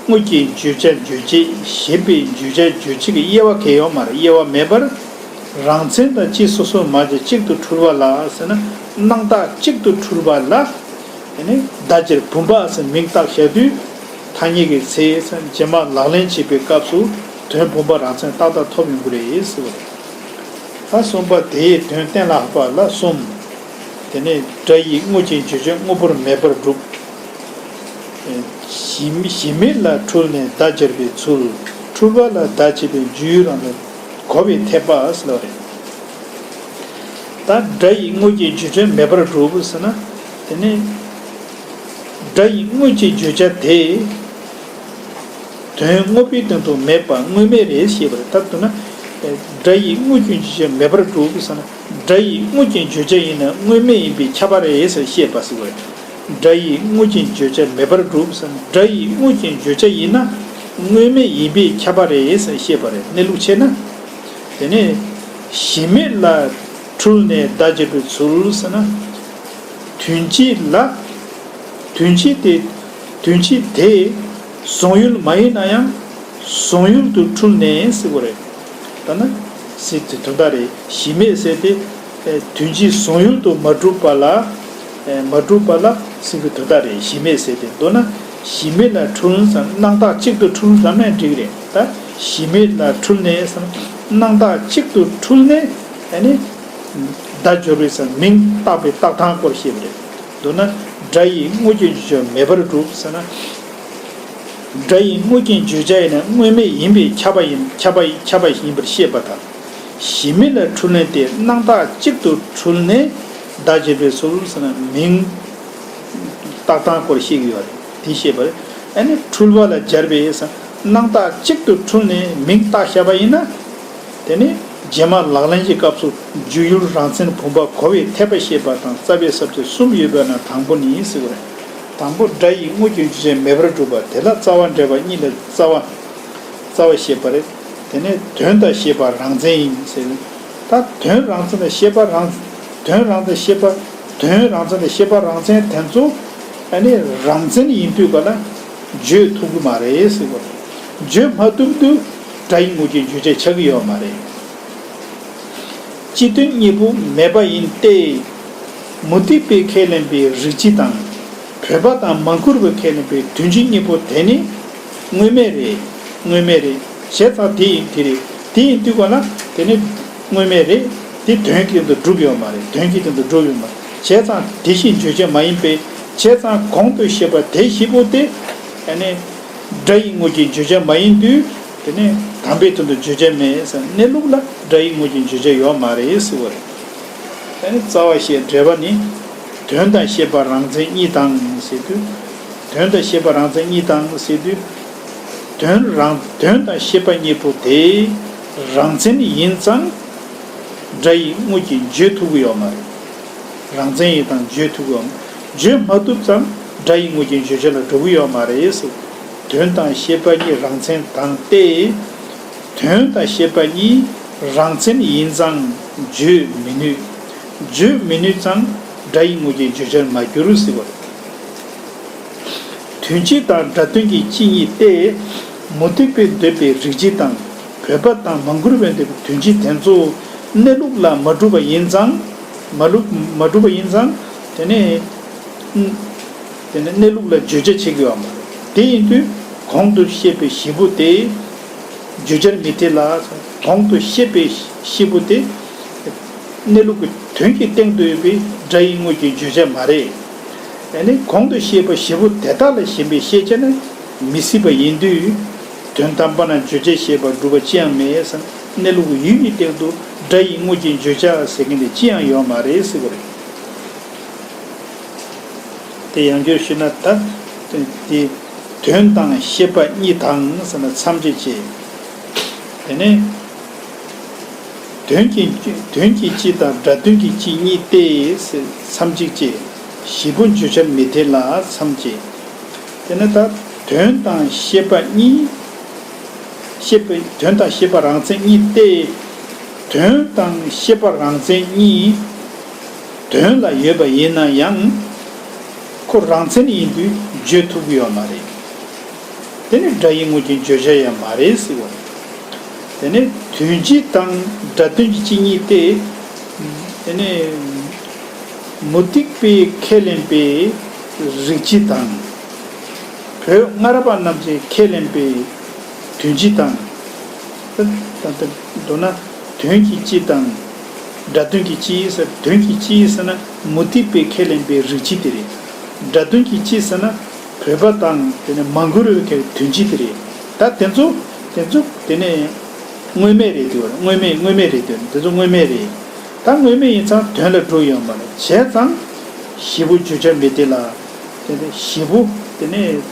དངོས་ཀྱི་བརྗོད་བྱ་རྗོད་བྱེད་ཞེན་པའི་བརྗོད་བྱ་རྗོད་བྱེད་ཀྱི་དབྱེ་བ་གང་ཡང་ཡོད་མ་རེད། དབྱེ་བ་མེད་པར་རང་མཚན་དང་སྤྱི་སོ་སོར་མ་ཕྱེ་གཅིག་ཏུ་འཁྲུལ་པ་ལ་ཟེར་ན། སྣང་བཏགས་གཅིག་ཏུ་འཁྲུལ་པ་ལ། དེ་ནས་བརྡ་སྦྱར་བུམ་པ་ཟེར་མིང་བཏགས་བཞག་དུས། ཐ་སྙད་ཀྱི་ཚེ་ཟེར་རྗེས་མ་ལག་ལེན་བྱེད་པའི་སྐབས་སུ་དོན་བུམ་པ་རང་མཚན་ཏག་ཏག་ཐོབ་ཡོང་གི་རེད་ཟེར་བ་རེད། ད་གསུམ་པ་དེའི་དོན་གཏན་ལ་དབབ་པ་ལ་གསུམ། དེ་ནས་སྒྲ་ཡི་དངོས་ཀྱི་བརྗོད་བྱ་དངོས་པོར་མེད་པར་སྒྲུབ། གཞི་གཞི་མེད་ལ་འཁྲུལ་ནས་བརྡ་སྦྱར་བའི་ཚུལ། འཁྲུལ་པ་ལ་བརྡ་བྱེད་པའི་རྒྱུའི་རང་དོན་གོ་བའི་འཐད་པ་ཟེར་བ་རེད། ད་སྒྲ་ཡི་དངོས་ཀྱི་བརྗོད་བྱ་མེད་པར་སྒྲུབ་ཟེར་ན། དེ་ནི་སྒྲ་ཡི་དངོས་ཀྱི་བརྗོད་བྱ་དེ་དོན་དངོས་པོའི་སྟེང་དུ་མེད་པ་དངོས་མེད་རེད་ཞེས་པ་རེད། ད་མདོར་ན། སྒྲ་ཡི་དངོས་ཀྱི་བརྗོད་བྱ་མེད་པར་སྒྲུབ་ཟེར་ན། སྒྲ་ཡི་དངོས་ཀྱི་བརྗོད་བྱ་ཡིན་ན་དངོས་མེད་ཡིན་པས་ཁྱབ་པ་རེད་ཟེར་བཤད་པ་ཟེར་བ་རེད། སྒྲ་ཡི་དངོས་ཀྱི་བརྗོད་བྱ་མེད་པར་སྒྲུབ་ཟེར་ན། སྒྲ་ཡི་དངོས་ཀྱི་བརྗོད་བྱ་ཡིན་ན་དངོས་མེད་ཡིན་པས་ཁྱབ་པ་རེད་ཟེར་བཤད་པ་རེད། གནས་ལུགས་ཕྱེ་ན། དེ་ནས་གཞི་མེད་ལ་འཁྲུལ་ནས་བརྡ་སྦྱར་བའི་ཚུལ་ཟེར་ན། དོན་སྤྱི་ལ། དོན་སྤྱི་དེ། དོན་སྤྱི་དེ་གཟུང་ཡུལ་མ་ཡིན་ན་ཡང་གཟུང་ཡུལ་དུ་འཁྲུལ་ནས་ཟེར་བ་རེད། ད་ན་ཟེར་དེ་དོན་དག་རེད། གཞི་མེད་ཟེར་དེ། དོན་སྤྱི་གཟུང་ཡུལ་དུ་མ་གྲུབ་པ་ལ། མ་གྲུབ་པ་ལ་ཟེར་བའི་དོན་དག་རེད། གཞི་མེད་ཟེར་དེ། མདོར་ན་གཞི་མེད་ལ་འཁྲུལ་ཟེར་ན་སྣང་བཏགས་གཅིག་ཏུ་འཁྲུལ་ཙམ་ན་འགྲིག་རེད། ད་གཞི་མེད་ལ་འཁྲུལ་ནས་ཟེར་ན་སྣང་བཏགས་གཅིག་ཏུ་འཁྲུལ་ནས་ཨ་ནི། བརྡ་སྦྱོར་བའི་ས་མིང་བཏགས་པའི་བཏགས་སྟངས་སྐོར་བཤད་པ་རེད། མདོར་ན་སྒྲ་ཡི་དངོས་ཀྱི་བརྗོད་བྱ་མེད་པར་སྒྲུབ་ཟེར་ན། སྒྲ་ཡི་དངོས་རྒྱན་བརྗོད་བྱ་ཡིན་ན་དངོས་མེད་ཡིན་པས་ཁྱབ་པ་ཡིན་ཁྱབ་པ་ཁྱབ་པ་ཡིན་པར་བཤད་པ་དང་། གཞི་མེད་ལ་འཁྲུལ་ལན་ཏེ་སྣང་བཏགས་གཅིག་ཏུ་འཁྲུལ་ནས་བརྡ་བྱེད་པའི་ཚུལ་ཟེར་ན་མིང་བཏགས་སྟངས་སྐོར་བཤད་ཀྱི་ཡོད་རེད། དེ་བཤད་པ་རེད། ཨ་ནི་འཁྲུལ་པ་ལ་སྦྱར་བས་སྣང་བཏགས་གཅིག་ཏུ་འཁྲུལ་ནས་མིང་བཏགས་བཞག་པ་ཡིན་ན། དེ་ནི་རྗེས་མ་ལག་ལེན་གྱི་སྐབས་སུ་བརྗོད་ཡུལ་རང་མཚན་བུམ་པ་གོ་བའི་འཐད་པ་བཤད་པ་དང་རྩ་བའི་ས་བཅད་གསུམ་ཡོད་པ་ན་དང་པོ་ནི་ཟེར་བ་རེད། དང་པོ་སྒྲ་ཡི་དངོས་རྒྱན་བརྗོད་བྱ་མེད་པར་སྒྲུབ་པ་དེ་ལ་རྩ་བ་འགྲེལ་པ་གཉིས་ལས་རྩ་བ་རྩ་བ་བཤད་པ་རེད། དེ་ནས་དོན་དང་ཤེས་པ་རང་མཚན་ཡིན་ཟེར། ད་དོན་རང་མཚན་དང་ཤེས་པ་རང་དོན་རང་དང་ཤེས་པ་དོན་རང་མཚན་དང་ཤེས་པ་རང་མཚན་དེ་ཚོ་ཨ་ནི་རང་མཚན་ཡིན་དུས་ག་ལ་བརྗོད་ཐུབ་ཀྱི་མ་རེད་ཟེར་བ་རེད། བརྗོད་མ་ཐུབ་དུས་སྒྲ་ཡི་དངོས་རྒྱན་བརྗོད་བྱ་ཆགས་ཀྱི་ཡོད་མ་རེད། སྤྱི་དོན་གཉིས་པོ་མེད་པ་ཡིན་ཏེ། མུ་སྟེགས་པས་ཁས་ལེན་པའི་རིགས་སྤྱི་དང་། བོད་པ་དང་མང་བཀུར་བས་ཁས་ལེན་པའི་དོན་སྤྱི་གཉིས་པོ་དེ་ནི་དངོས་མེད་རེད། དངོས་མེད་རེད། བྱས་ཙང་དེ་ཡིན་དེ་རེད། དེ་ཡིན་དུས་ག་ལ་དེ་ནི་དངོས་མེད་རེད། དེ་དོན་གྱི་སྟེང་དུ་གྲུབ་ཡོད་མ་རེད། དོན་གྱི་སྟེང་དུ་གྲུབ་ཡོད་མ་རེད། བྱས་ཙང་དེ་བཞིན་བརྗོད་བྱ་མ་ཡིན་པས། བྱས་ཙང་གོང་དུ་བཤད་པ་དེ་བཞི་པོ་དེ་ཨ་ནི་སྒྲ་ཡི་དངོས་རྒྱན་བརྗོད་བྱ་མ་ཡིན་དུས། དེ་ནས་དམ་པའི་དོན་དུ་བརྗོད་བྱ་མེད་ཟེར། གནས་ལུགས་ལ་སྒྲ་ཡི་དངོས་རྒྱན་བརྗོད་བྱ་ཡོད་མ་རེད་ཟེར་བ་རེད། དེ་ནས་རྩ་བ་ཤེས་འགྲེལ་པ་ནི། དོན་དང་ཤེས་པ་རང་མཚན་གཉིས་དང་ཟེར་དུས། དོན་དང་ཤེས་པ་རང་མཚན་གཉིས་དང་ཟེར་དུས། དོན་རང་དོན་དང་ཤེས་པ་གཉིས་པོ་དེ་རང་མཚན་ཡིན་ཙང་སྒྲ་ཡི་དངོས་རྒྱན་བརྗོད་ཐུབ་ཀྱི་ཡོད་མ་རེད། རང་མཚན་ཡིན་ཙང་བརྗོད་ཐུབ་ཀྱི་ཡོད་མ་རེད། བརྗོད་མ་ཐུབ་ཙང་སྒྲ་ཡི་དངོས་རྒྱན་བརྗོད་བྱ་ལ་འགྲོ་གི་ཡོད་མ་རེད་ཟེར། དོན་དང་ཤེས་པ་གཉིས་རང་མཚན་དང་སྟེ། དོན་དང་ཤེས་པ་གཉིས་རང་མཚན་ཡིན་ཙང་བརྗོད་མི་ནུས། བརྗོད་མི་ནུས་ཙང་སྒྲ་ཡི་དངོས་རྒྱན་བརྗོད་བྱར་མ་གྱུར་ཟེར་བ་རེད། དོན་སྤྱི་དང་སྒྲ་དོན་གྱི་སྤྱི་གཉིས་ཏེ། མུ་སྟེགས་པས་འདོད་པའི་རིགས་སྤྱི་དང་། བོད་པ་དང་མང་བཀུར་བས་འདོད་པའི་དོན་སྤྱི་དེ་ཚོ་གནས་ལུགས་ལ་མ་གྲུབ་པ་ཡིན་ཙང་། མ་ལུགས་མ་གྲུབ་པ་ཡིན་ཙང་། དེ་ནས། དེ་ནས་གནས་ལུགས་ལ་བརྗོད་བྱ་བྱེད་དགོས་པ་མ་རེད། དེ་ཡིན་དུས་གོང་དུ་བཤད་པའི་བཞི་པོ་དེ་བརྗོད་བྱར་མི་འཐད་ལ། གོང་དུ་བཤད་པའི་བཞི་པོ་དེ་གནས་ལུགས་ཀྱི་དོན་གྱི་སྟེང་དུ་ཡོད་པའི་སྒྲ་ཡི་དངོས་ཀྱི་བརྗོད་བྱ་མ་རེད། ཨ་ནི་གོང་དུ་བཤད་པ་བཞི་པོ་དེ་དག་ལ་ཞེན་པའི་ཤེས་བྱ་ནི་མི་སྲིད་པ་ཡིན་དུས། དོན་དམ་པ་ན་བརྗོད་བྱ་ཞེས་པ་སྒྲུབ་པ་ཅི་ཡང་མེད་ཟེར། གནས་ལུགས་ཡུལ་གྱི་སྟེང་དུ་སྒྲ་ཡི་དངོས་ཀྱི་བརྗོད་བྱ་ཟེར་མཁན་དེ་ཅི་ཡང་ཡོད་མ་རེད་ཟེར་བ་རེད། དེ་ཡང་བསྐྱར་ཞུས་ན་ད། དེ་དོན་དང་ཤེས་པ་གཉིས་དང་ཟེར་ན་མཚམས་གཅོད་བྱེད། དེ་ནས་དོན་གྱི་དོན་གྱི་སྤྱི་དང་སྒྲ་དོན་གྱི་སྤྱི་གཉིས་ཏེ་ཟེར་མཚམས་གཅིག་བྱེད། བཞི་པོ་བརྗོད་བྱར་མི་འཐད་ལ་མཚམས་བཅད། དེ་ནས་ད་དོན་དང་ཤེས་པ་གཉིས། ཤེས་པའི་དོན་དང་ཤེས་པ་རང་མཚན་གཉིས་ཏེ། དོན་དང་ཤེས་པ་རང་མཚན་གཉིས་དོན་ལ་ཡོད་པ་ཡིན་ན་ཡང་། ཁོ་རང་མཚན་ཡིན་དུས་བརྗོད་ཐུབ་ཀྱི་ཡོད་མ་རེད། དེ་ནི་སྒྲ་ཡི་དངོས་ཀྱི་བརྗོད་བྱ་ཡང་མ་རེད་ཟེར་བ་རེད། དེ་ནི་དོན་སྤྱི་དང་སྒྲ་དོན་གྱི་སྤྱི་གཉིས་ཏེ། དེ་ནི་མུ་སྟེགས་པས་ཁས་ལེན་པའི་རིགས་སྤྱི་དང་། བོད་སྔ་རབས་པ་རྣམས་ཀྱིས་ཁས་ལེན་པའི་དོན་སྤྱི་དང་། ད་ལྟ་མདོར་ན་དོན་གྱི་སྤྱི་དང་། སྒྲ་དོན་གྱི་སྤྱི་ཟེར། དོན་གྱི་སྤྱི་ཟེར་ན་མུ་སྟེགས་པས་ཁས་ལེན་པའི་རིགས་སྤྱི་དེ་རེད། སྒྲ་དོན་གྱི་སྤྱི་ཟེར་ན་བོད་པ་དང་དེ་ནས་མང་བཀུར་བས་ཁས་ལེན་དོན་སྤྱི་དེ་རེད། ད་དེ་ཚོ་དེ་ཚོ་དེ་ནས་དངོས་མེད་རེད་དེ་བར་དངོས་མེད་དངོས་མེད་རེད་དེ་དེ་ཚོ་དངོས་མེད་རེད། ད་དངོས་མེད་ཡིན་ཙང་དོན་ལ་འགྲོ་ཡོད་མ་རེད། བྱས་ཙང་བཞི་པོ་བརྗོད་བྱར་མི་འཐད་ལ། དེ་ནས་བཞི་པོ་དེ་ནས་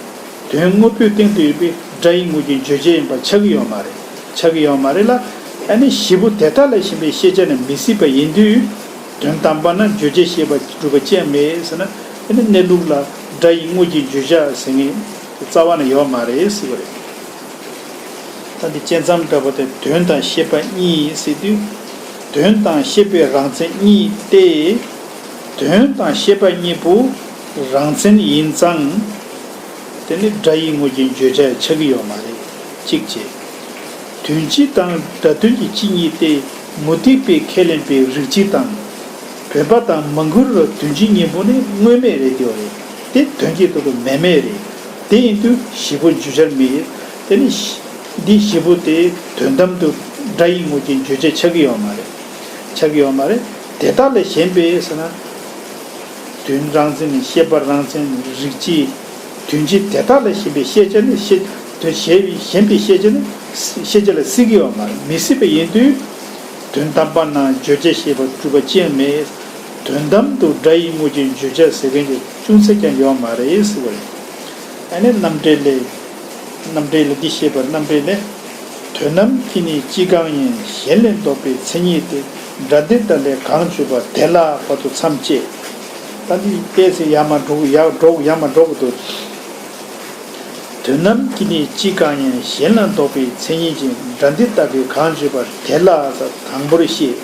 དོན་དངོས་པོའི་སྟེང་དུ་ཡོད་པའི་སྒྲ་ཡི་དངོས་ཀྱི་བརྗོད་བྱ་ཡིན་པ་ཆགས་ཀྱི་ཡོད་མ་རེད། ཆགས་ཀྱི་ཡོད་མ་རེད་ལ། ཨ་ནི་བཞི་པོ་དེ་དག་ལ་ཞེན་པའི་ཤེས་བྱ་ནི་མི་སྲིད་པ་ཡིན་དུས། དོན་དམ་པ་ན་བརྗོད་བྱ་ཞེས་པ་སྒྲུབ་པ་ཅི་ཡང་མེད་ཟེར་ན། ཨ་ནི་གནས་ལུགས་ལ་སྒྲ་ཡི་དངོས་ཀྱི་བརྗོད་བྱ་ཟེར་མཁན་རྩ་བ་ནས་ཡོད་མ་རེད་ཟེར་བ་རེད། ད་འདི་བཅད་མཚམས་འདྲ་པོ་དེ་དོན་དང་ཤེས་པ་གཉིས་ཟེར་དུས། དོན་དང་ཤེས་པའི་རང་མཚན་གཉིས་ཏེ། དོན་དང་ཤེས་པ་གཉིས་པོ་རང་མཚན་ཡིན་ཙང་། དེ་ནི་སྒྲ་ཡི་དངོས་ཀྱི་བརྗོད་བྱ་ཆགས་ཀྱི་ཡོད་མ་རེད། གཅིག་བྱས། དོན་སྤྱི་དང་སྒྲ་དོན་གྱི་སྤྱི་གཉིས་ཏེ། མུ་སྟེགས་པས་ཁས་ལེན་པའི་རིགས་སྤྱི་དང་། བོད་པ་དང་མང་བཀུར་བས་དོན་སྤྱི་གཉིས་པོ་ནི་དངོས་མེད་རེད་དེ་བ་རེད། དེ་དོན་གྱི་ཐོག་ཏུ་མེད་མེད་རེད། དེ་ཡིན་དུས་བཞི་པོ་བརྗོད་བྱར་མི་འཐད། དེ་ནི་འདི་བཞི་པོ་དེ་དོན་དམ་དུ་སྒྲ་ཡི་དངོས་ཀྱི་བརྗོད་བྱ་ཆགས་ཀྱི་ཡོད་མ་རེད། ཆགས་ཀྱི་ཡོད་མ་རེད། དེ་དག་ལས་གཞན་པའི་ཟེར་ན། དོན་རང་མཚན་ནི་ཤེས་པ་རང་མཚན་རིགས་སྤྱི། དོན་སྤྱི་དེ་དག་ལ་ཞེན་པའི་ཤེས་བྱ་ནི་ཤེས་དོན་ཞེས་པའི་ཞེན་པའི་ཤེས་བྱ་ནི་ཤེས་བྱ་ལ་སྲིད་ཀྱི་ཡོད་མ་རེད། མི་སྲིད་པ་ཡིན་དུས། དོན་དམ་པར་སྣང་བརྗོད་བྱ་ཞེས་པ་གྲུབ་པ་ཅན་མེད། དོན་དམ་དུ་སྒྲ་ཡི་དངོས་ཀྱི་བརྗོད་བྱ་ཟེར་མཁན་གྱི་ཅུང་ཟད་ཀྱང་ཡོད་མ་རེད་ཟེར་བ་རེད། ཨ་ནི་རྣམ་འགྲེལ་ལས། རྣམ་འགྲེལ་ལས་འདི་ཞེས་པ་རྣམ་འགྲེལ་ལས། དོན་རྣམས་ཀྱི་ནི་སྤྱི་གང་ཡིན། གཞན་ལས་ལྡོག་པའི་མཚན་ཉིད་དེ། སྒྲ་འདི་དག་ལས་གང་བརྗོད་པ་དེ་ལ་བར་དུ་མཚམས་བཅད། ད་འདི་ཏོག་ཙམ་ཡར་མར་འགྲོ་ཡར་འགྲོ་ཡར་མར་འགྲོ་དགོས་འདུག་དོན་རྣམས་ཀྱི་ནི་སྤྱི་གང་ཡིན། གཞན་ལས་ལྡོག་པའི་མཚན་ཉིད་ཅན། སྒྲ་འདི་དག་གིས་གང་བརྗོད་པ་དེ་ལ་དང་པོར་བཤད།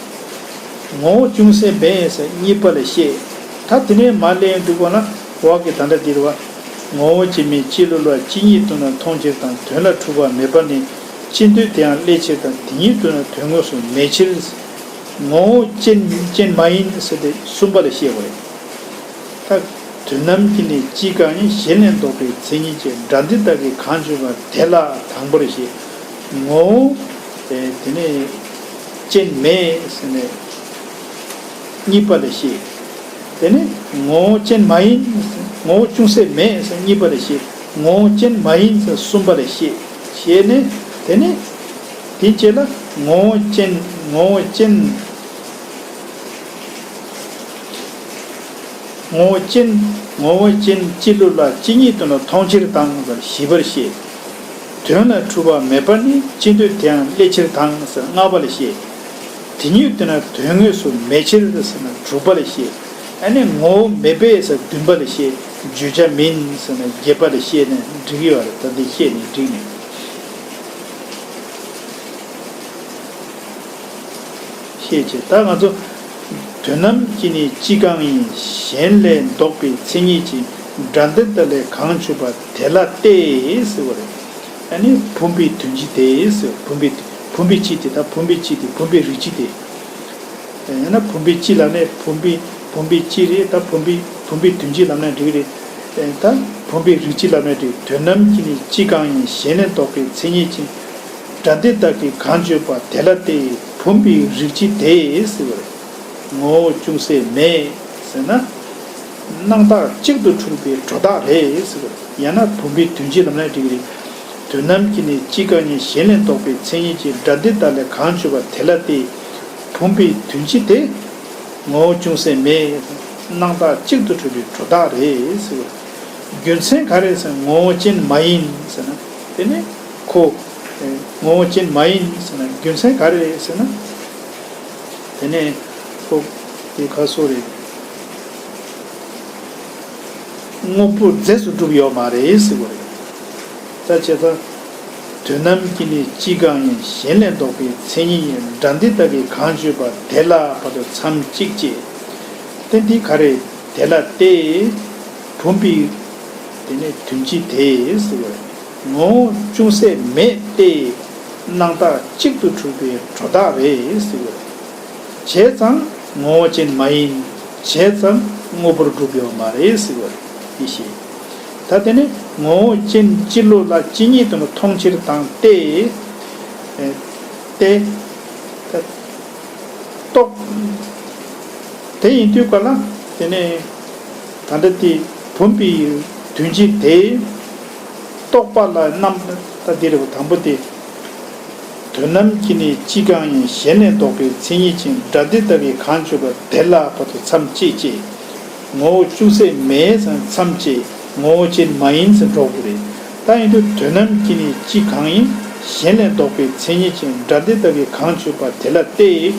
ངོ་བོ་ཅུང་ཟད་མེད་ཟེར་གཉིས་པ་ལ་བཤད། ད་དེ་ནས་མར་ལེན་འདུག་པ་ན་འོག་གི་ད་ལྟ་འདིར་བ། ངོ་བོ་ཅན་མེད་སྤྱི་བློ་ལ། ཅི་སྙེད་དུ་ན་མཐོང་ཕྱིར་དང་། དོན་ལ་འཁྲུལ་པ་མེད་པ་ནི། ཅི་འདོད་དེ་ཡང་སླད་ཕྱིར་དང་། དེ་ཉིད་དུ་ན་དོན་དངོས་སུ་མེད་ཕྱིར། ངོ་བོ་ཅན་ཅན་མ་ཡིན་ཟེར་ཏེ་གསུམ་པ་ལ་བཤད་པ་རེད། ད་དོན་རྣམས་ཀྱི་ནི་སྤྱི་གང་ཡིན། གཞན་ལས་ལྡོག་པའི་མཚན་ཉིད་ཅན། སྒྲ་འདི་དག་གིས་གང་བརྗོད་པ་དེ་ལ་དང་པོར་བཤད། ངོ་བོ་དེ་ནས་ཅན་མེད་ཟེར་ནས་གཉིས་པ་ལ་བཤད། དེ་ནས་ངོ་བོ་ཅན་མ་ཡིན། ངོ་བོ་ཅུང་ཟད་མེད་ཟེར་གཉིས་པ་ལ་བཤད། ངོ་བོ་ཅན་མ་ཡིན་ཟེར་གསུམ་པ་ལ་བཤད། བཤད་ནས་དེ་ནས་དེ་རྗེས་ལ་ངོ་བོ་ཅན་ངོ་བོ་ཅན། ངོ་བོ་ཅན། ངོ་བོ་ཅན་སྤྱི་བློ་ལ། ཅི་སྙེད་དུ་ན་མཐོང་ཕྱིར་དང་ཟེར་བཞི་པར་བཤད། དོན་ལ་འཁྲུལ་པ་མེད་པ་ནི། ཅི་འདོད་དེ་ཡང་སླད་ཕྱིར་དང་ཟེར་ལྔ་པ་ལ་བཤད། དེ་ཉིད་དུ་ན་དོན་དངོས་སུ་མེད་ཕྱིར་ཟེར་ན་དྲུག་པ་ལ་བཤད། ཨ་ནི་ངོ་བོ་མེད་པས་ཟེར་བདུན་པ་ལ་བཤད། བརྗོད་བྱ་མིན་ཟེར་ན་བརྒྱད་པ་ལ་བཤད་ནས་འགྲིག་གི་ཡོད་རེད། ད་འདི་བཤད་ནས་འགྲིག་ནས། ཤེས་བྱེད་ད་ང་ཚོ། དོན་རྣམས་ཀྱི་ནི་སྤྱི་གང་ཡིན། གཞན་ལས་ལྡོག་པའི་མཚན་ཉིད་ཅན། སྒྲ་འདི་དག་ལས་གང་བརྗོད་པ་དེ་ལ་སྟེ་ཟེར་བ་རེད། ཨ་ནི་བུམ་པའི་དོན་སྤྱི་དེ་ཟེར། བུམ་པའི་བུམ་པའི་སྤྱི་དེ་དང་བུམ་པའི་སྤྱི་དེ་བུམ་པའི་རིགས་སྤྱི་དེ། ཡང་ན་བུམ་པའི་སྤྱི་ལབ་ནས་བུམ་པའི་བུམ་པའི་སྤྱི་རེད། ད་བུམ་པའི་བུམ་པའི་དོན་སྤྱི་ལབ་ན་འགྲིག་རེད། ད་བུམ་པའི་རིགས་སྤྱི་ལབ་ན་འགྲིག་དོན་རྣམས་ཀྱི་ནི་སྤྱི་གང་ཡིན། གཞན་ལས་ལྡོག་པའི་མཚན་ཉིད་ཅན། སྒྲ་འདི་དག་གིས་གང་བརྗོད་པ་དེ་ལ་སྟེ། བུམ་པའི་རིགས་སྤྱི་དེ་ཟེར་བ་རེད། ངོ་བོ་ཅུང་ཟད་མེད་ཟེར་ན། སྣང་བཏགས་གཅིག་ཏུ་འཁྲུལ་པའི་སྒྲོ་བཏགས་རེད་ཟེར་བ་རེད། ཡང་ན་བུམ་པའི་དོན་སྤྱི་ལབ་ན་འགྲིག་རེད། དོན་རྣམས་ཀྱི་ནི་སྤྱི་གང་ཡིན། གཞན་ལས་ལྡོག་པའི་མཚན་ཉིད་ཅན། སྒྲ་འདི་དག་ལས་གང་བརྗོད་པ་དེ་ལ་སྟེ། བུམ་པའི་དོན་སྤྱི་དེ། ངོ་བོ་ཅུང་ཟད་མེད། སྣང་བཏགས་གཅིག་ཏུ་འཁྲུལ་པའི་སྒྲོ་བཏགས་རེད་ཟེར་བ། རྒྱུ་མཚན་ག་རེ་ཟེར་ན་ངོ་བོ་ཅན་མ་ཡིན་ཟེར་ན། དེ་ནི་ཁོ། ངོ་བོ་ཅན་མ་ཡིན་ཟེར་ན་རྒྱུ་མཚན་ག་རེ་རེད་ཟེར་ན། དེ་ནས་ཁོ་དེ་ག་སོ་རེད། དངོས་པོ་རྫས་སུ་གྲུབ་ཡོད་མ་རེད་ཟེར་བ་རེད། ད་བྱས་ཙང་། དོན་རྣམས་ཀྱི་ནི་སྤྱི་གང་ཡིན། གཞན་ལས་ལྡོག་པའི་མཚན་ཉིད་ཡིན། སྒྲ་འདི་དག་གིས་གང་བརྗོད་པ་དེ་ལ་བར་དུ་མཚམས་གཅིག་བཅད། དེ་འདི་ག་རེ་དེ་ལ་སྟེ། བུམ་པའི་དེ་ནི་དོན་སྤྱི་དེ་ཟེར་བ་རེད། ངོ་བོ་ཅུང་ཟད་མེད་དེ། སྣང་བཏགས་གཅིག་ཏུ་འཁྲུལ་པའི་སྒྲོ་བཏགས་རེད་ཟེར་བ་རེད། བྱས་ཙང་ངོ་བོ་ཅན་མ་ཡིན། བྱས་ཙང་དངོས་པོར་གྲུབ་ཡོད་མ་རེད་ཟེར་བ་རེད། འདི་ཤེས། ད་དེ་ནི་ངོ་བོ་ཅན་སྤྱི་བློ་ལ་ཅི་སྙེད་དུ་ན་མཐོང་ཕྱིར་དང་སྟེ། ཨེ། སྟེ། ད། རྟོག་དེ་ཡིན་དུས་ག་ལ་དེ་ནི་ད་ལྟ་དེ་བུམ་པའི་དོན་སྤྱི་དེ། རྟོག་པ་ལ་རྣམ་ད་འདི་རེད་བ། དང་པོ་དེ། དོན་རྣམས་ཀྱི་ནི་སྤྱི་གང་ཡིན། གཞན་ལས་ལྡོག་པའི་མཚན་ཉིད་ཅན། སྒྲ་འདི་དག་གིས་གང་བརྗོད་པ་དེ་ལ་བར་དུ་མཚམས་གཅིག་བཅད། ངོ་བོ་ཅུང་ཟད་མེད་ཙང་མཚམས་བཅད། ངོ་བོ་ཅན་མ་ཡིན་ཙང་འགྲོ་དགོས་རེད། ད་ཡིན་དུས་དོན་རྣམས་ཀྱི་ནི་སྤྱི་གང་ཡིན། གཞན་ལས་ལྡོག་པའི་མཚན་ཉིད་ཅན། སྒྲ་འདི་དག་གིས་གང་བརྗོད་པ་དེ་ལ་སྟེ།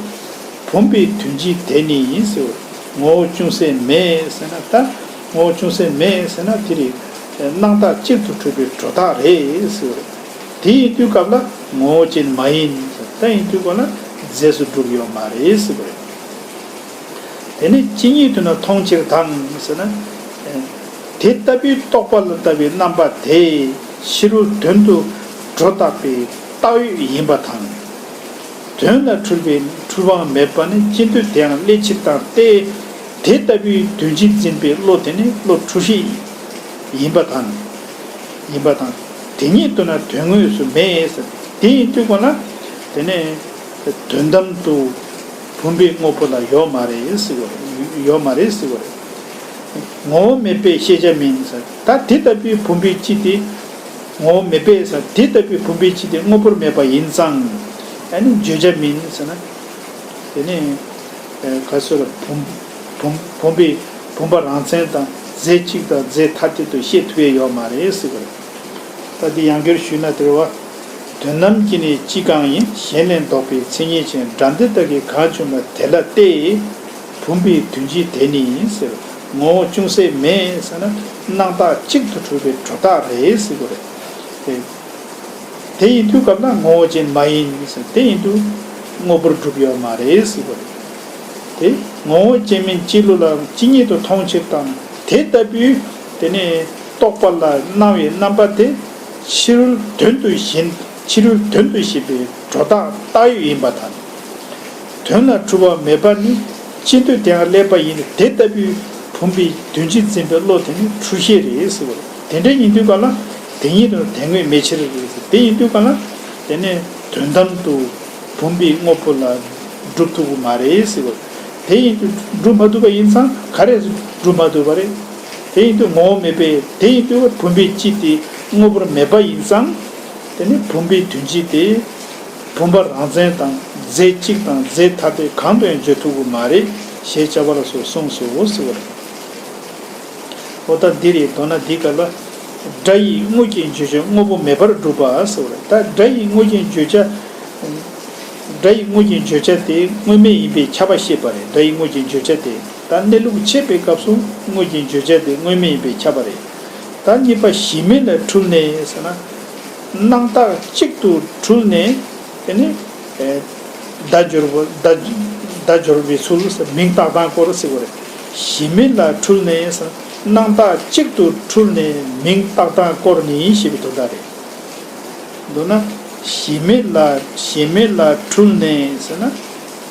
བུམ་པའི་དོན་སྤྱི་དེ་ནི་ཟེར། ངོ་བོ་ཅུང་ཟད་མེད་ཟེར་ན་ད། ངོ་བོ་ཅུང་ཟད་མེད་ཟེར་ན་དེ་རེད། སྣང་བཏགས་གཅིག་ཏུ་འཁྲུལ་པའི་སྒྲོ་བཏགས་རེད་ཟེར། དེ་ཡིན་དུས་སྐབས་ལ་ངོ་བོ་ཅན་མ་ཡིན་ཟེར། ད་ཡིན་དུས་སྐབས་ལ་རྫས་སུ་གྲུབ་ཡོད་མ་རེད་ཟེར་བ་རེད། དེ་ནི་ཅི་སྙེད་དུ་ན་མཐོང་ཕྱིར་དང་ཟེར་ན། དེ་ལྟ་བུའི་རྟོག་པ་ལ་ལྟ་བའི་རྣམ་པ་དེ་ཕྱི་རོལ་དོན་དུ་སྒྲོ་བཏགས་པའི་བཏགས་ཡོད་ཡིན་པ་དང་། དོན་ལ་འཁྲུལ་པའི་འཁྲུལ་པའང་མེད་པ་ནི་ཅི་འདོད་དེ་ཡང་སླད་ཕྱིར་དང་སྟེ། དེ་ལྟ་བུའི་དོན་སྤྱི་འཛིན་པའི་བློ་དེ་ནི་བློ་འཁྲུལ་ཤེས་ཡིན་པ་དང་། ཡིན་པ་དང་། དེ་ཉིད་དུ་ན་དོན་དངོས་སུ་མེད་ཟེར། དེ་ཡིན་དུས་གོ་ན། དེ་ནི་དོན་དམ་དུ་བུམ་པའི་དངོས་པོ་ལ་ཡོད་མ་རེད་ཟེར་བ་རེད། ཡོད་མ་རེད་ཟེར་བ་རེད། ངོ་བོ་མེད་པས་ཤེས་བྱ་མིན་ཟེར། ད་དེ་ལྟ་བུའི་བུམ་པའི་སྤྱི་དེ་ངོ་བོ་མེད་པས་ཟེར། དེ་ལྟ་བུའི་བུམ་པའི་སྤྱི་དེ་དངོས་པོར་མེད་པ་ཡིན་ཙང་། ཨ་ནི་བརྗོད་བྱ་མིན་ཟེར་ན། དེ་ནི་ག་སོ་ར་བུམ་བུམ་བུམ་པའི་བུམ་པ་རང་མཚན་དང་རྫས་གཅིག་དང་རྫས་ཐ་དད་དུ་ཤེས་ཐུབ་ཡས་ཡོད་མ་རེད་ཟེར་བ་རེད། ད་འདི་ཡང་བསྐྱར་ཞུས་ན་དེ་རེད་བ། དོན་རྣམས་ཀྱི་ནི་སྤྱི་གང་ཡིན། གཞན་ལས་ལྡོག་པའི་མཚན་ཉིད་ཅན། སྒྲ་འདི་དག་གིས་གང་བྱུང་ན་དེ་ལ་སྟེ། བུམ་པའི་དོན་སྤྱི་དེ་ནི་ཟེར། ངོ་བོ་ཅུང་ཟད་མེད་ཟེར་ན་སྣང་བཏགས་གཅིག་ཏུ་གྲུབ་པའི་སྒྲོ་བཏགས་རེད་ཟེར་དགོས་རེད། དེ་དེ་ཡིན་དུས་སྐབས་ན་ངོ་བོ་ཅན་མ་ཡིན་ཟེར། དེ་ཡིན་དུས་དངོས་པོར་གྲུབ་ཡོད་མ་རེད་ཟེར་དགོས་རེད། དེ་ངོ་བོ་ཅན་མིན་སྤྱི་བློ་ལ་ཇི་སྙེད་དུ་མཐོང་ཕྱིར་དང་། དེ་ལྟ་བུའི་དེ་ནས་རྟོག་པ་ལ་སྣང་བའི་རྣམ་པ་དེ་ཕྱི་རོལ་དོན་དུ་ཞེན། ཕྱི་རོལ་དོན་དུ་ཞེན་པའི་སྒྲོ་བཏགས་བཏགས་ཡོད་ཡིན་པ་དང་། དོན་ལ་གྲུབ་པ་མེད་པ་ནི་སྤྱི་འདོད་དེའང་སླད་པ་ཡིན། དེ་ལྟ་བུའི་བུམ་པའི་དོན་སྤྱི་འཛིན་པའི་བློ་དེ་ནི་འཁྲུལ་ཤེས་རེད་ཟེར་བ་རེད། དེ་འདྲ་ཡིན་དུས་ག་ལ་དེ་ཉིད་དུ་དོན་དངོས་མེད་ཕྱིར་རེད་ཟེར། དེ་ཡིན་དུས་ག་ལ་དེ་ནི་དོན་དམ་དུ་བུམ་པའི་དངོས་པོ་ལ་སྒྲུབ་ཐུབ་ཀྱི་མ་རེད་ཟེར་བ་རེད། དེ་ཡིན་དུས་སྒྲུབ་མ་ཐུབ་པ་ཡིན་ཙང་ག་རེ་སྒྲུབ་མ་ཐུབ་པ་རེད། དེ་ཡིན་དུས་ངོ་བོ་མེད་པས། དེ་ཡིན་དུས་བུམ་པའི་སྤྱི་དེ་དངོས་པོར་མེད་པ་ཡིན་ཙང་། དེ་ནི་བུམ་པའི་དོན་སྤྱི་དེ་བུམ་པ་རང་མཚན་དང་རྫས་གཅིག་དང་རྫས་ཐ་དད་གང་དུ་ཡང་བརྗོད་ཐུབ་ཀྱི་མ་རེད་ཞེས་བྱ་བ་ལ་སོགས་གསུངས་སོ་ཟེར་བ་རེད། འོ་ད་འདི་རེད། མདོར་ན་འདི་ག་ལ་སྒྲ་ཡི་དངོས་ཀྱི་བརྗོད་བྱ་དངོས་པོ་མེད་པར་སྒྲུབ་པ་ཟེར་བ་རེད། ད་སྒྲ་ཡི་དངོས་ཀྱི་བརྗོད་བྱ། སྒྲ་ཡི་དངོས་ཀྱི་བརྗོད་བྱ་དེ་དངོས་མེད་ཡིན་པས་ཁྱབ་པ་ཤེས་པ་རེད། སྒྲ་ཡི་དངོས་ཀྱི་བརྗོད་བྱ་དེ་ད་གནས་ལུགས་འཆད་པའི་སྐབས་སུ་དངོས་ཀྱི་བརྗོད་བྱ་དེ་དངོས་མེད་ཡིན་པས་ཁྱབ་པ་རེད། ད་གཉིས་པ་གཞི་མེད་ལ་འཁྲུལ་ནས་ཟེར་ན། སྣང་བཏགས་གཅིག་ཏུ་འཁྲུལ་ནས། དེ་ནི་བརྡ་སྦྱོར་བ་བརྡ་བརྡ་སྦྱོར་བའི་ཚུལ་ཟེར། མིང་བཏགས་སྟངས་སྐོར་ཟེར་བ་རེད། གཞི་མེད་ལ་འཁྲུལ་ནས་ཟེར། སྣང་བཏགས་གཅིག་ཏུ་འཁྲུལ་ནས་མིང་བཏགས་སྟངས་སྐོར་ནི་ཞེས་པའི་དོན་དག་རེད། མདོར་ན། གཞི་མེད་ལ་གཞི་མེད་ལ་འཁྲུལ་ནས་ཟེར་ན།